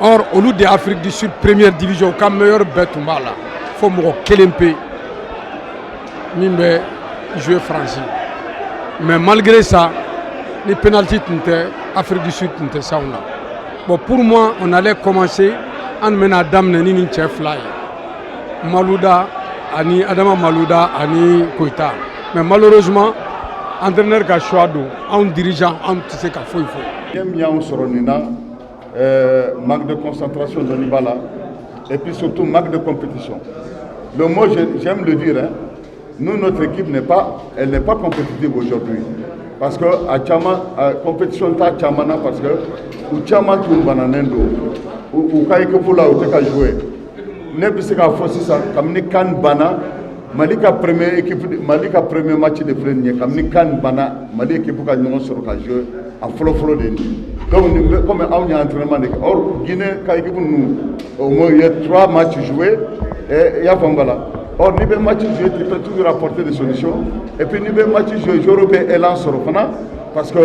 [SPEAKER 4] Or olu de Afrique du Sud première division, u ka meilleur bɛɛ tun b'a la. fo mɔgɔ kelen pe min bɛ jouer Faransi. Mais malgré ça, ni penalty tun tɛ, Afrique du Sud tun tɛ s'anw na. Bon, pour moi, on allait commencer, an bɛna daminɛ ni nin cɛ fila ye, Maluda ani Adama Maluda ani Koyita. Mais malheureusement, entraîneur ka choix don, anw dirigeant, anw tɛ se ka foyi fɔ.
[SPEAKER 5] Min y'anw sɔrɔ nin na, manque de concentration dɔɔni b'a la, et puis surtout manque de compétition. Le mot, j'aime le dire, hein, nous, notre équipe n'est pas, elle n'est pas compétitive aujourd'hui. Parce que a caman, a compétition t'a caman na, parce que u caman tun bananen don. U ka équipe la, u tɛ ka jouer. Ne bɛ se k'a fɔ sisan, kabini CAN banna, Mali ka première équipe, Mali ka premier match de filɛ nin ye. Kabini CAN banna, Mali équipe ka ɲɔgɔn sɔrɔ ka jouer, a fɔlɔ fɔlɔ de ye nin ye. Donc nin bɛ comme anw ye entraînement de kɛ. Or Guinée ka équipe ninnu, au moins il y a trois matchs joués et i y'a faamu ba la. Or n'i bɛ match jouer, tu peux toujours apporter des solutions. Et puis n'i bɛ match jouer, joueurs bɛ élan sɔrɔ fana, parce que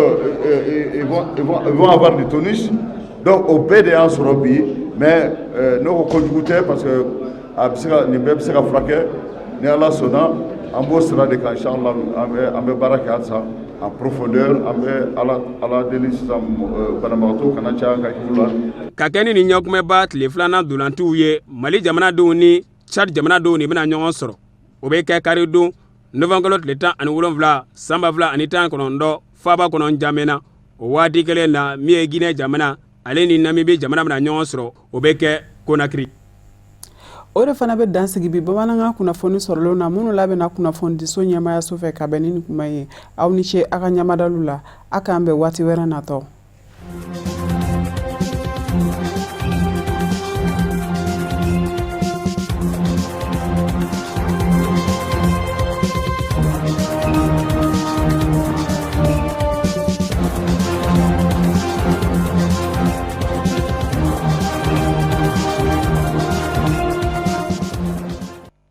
[SPEAKER 5] ils vont avoir du tonus. Donc o bɛɛ de y'an sɔrɔ bi. Mais ne ko kojugu tɛ, parce que a bɛ se ka nin bɛɛ bɛ se ka furakɛ ni Ala sɔnna. An b'o sira de kan, inchallah. An bɛ baara kɛ halisa en profondeur. An bɛ Ala deli sisan, banabagatɔw kana caya an ka équipe la.
[SPEAKER 3] Ka kɛ ni nin ɲɛkunbɛba tile filanan dolantiw ye, Mali jamanadenw ni Tchad jamanadenw de bɛna ɲɔgɔn sɔrɔ. O bɛ kɛ karidon novankalo tile 17 san 2019, faaba kɔnɔ Njamena. O waati kelen na, min ye Guinée jamana, ale ni Namibi jamana bɛna ɲɔgɔn sɔrɔ, o bɛ kɛ Conakry.
[SPEAKER 1] O de fana bɛ dan sigi bi bamanankan kunnafoni sɔrɔlenw na, minnu labɛnna kunnafonidiso ɲɛmayaso fɛ ka bɛn ni nin kuma ye. Aw ni ce aw ka ɲamadalu la. A k'an bɛn waati wɛrɛ natɔ.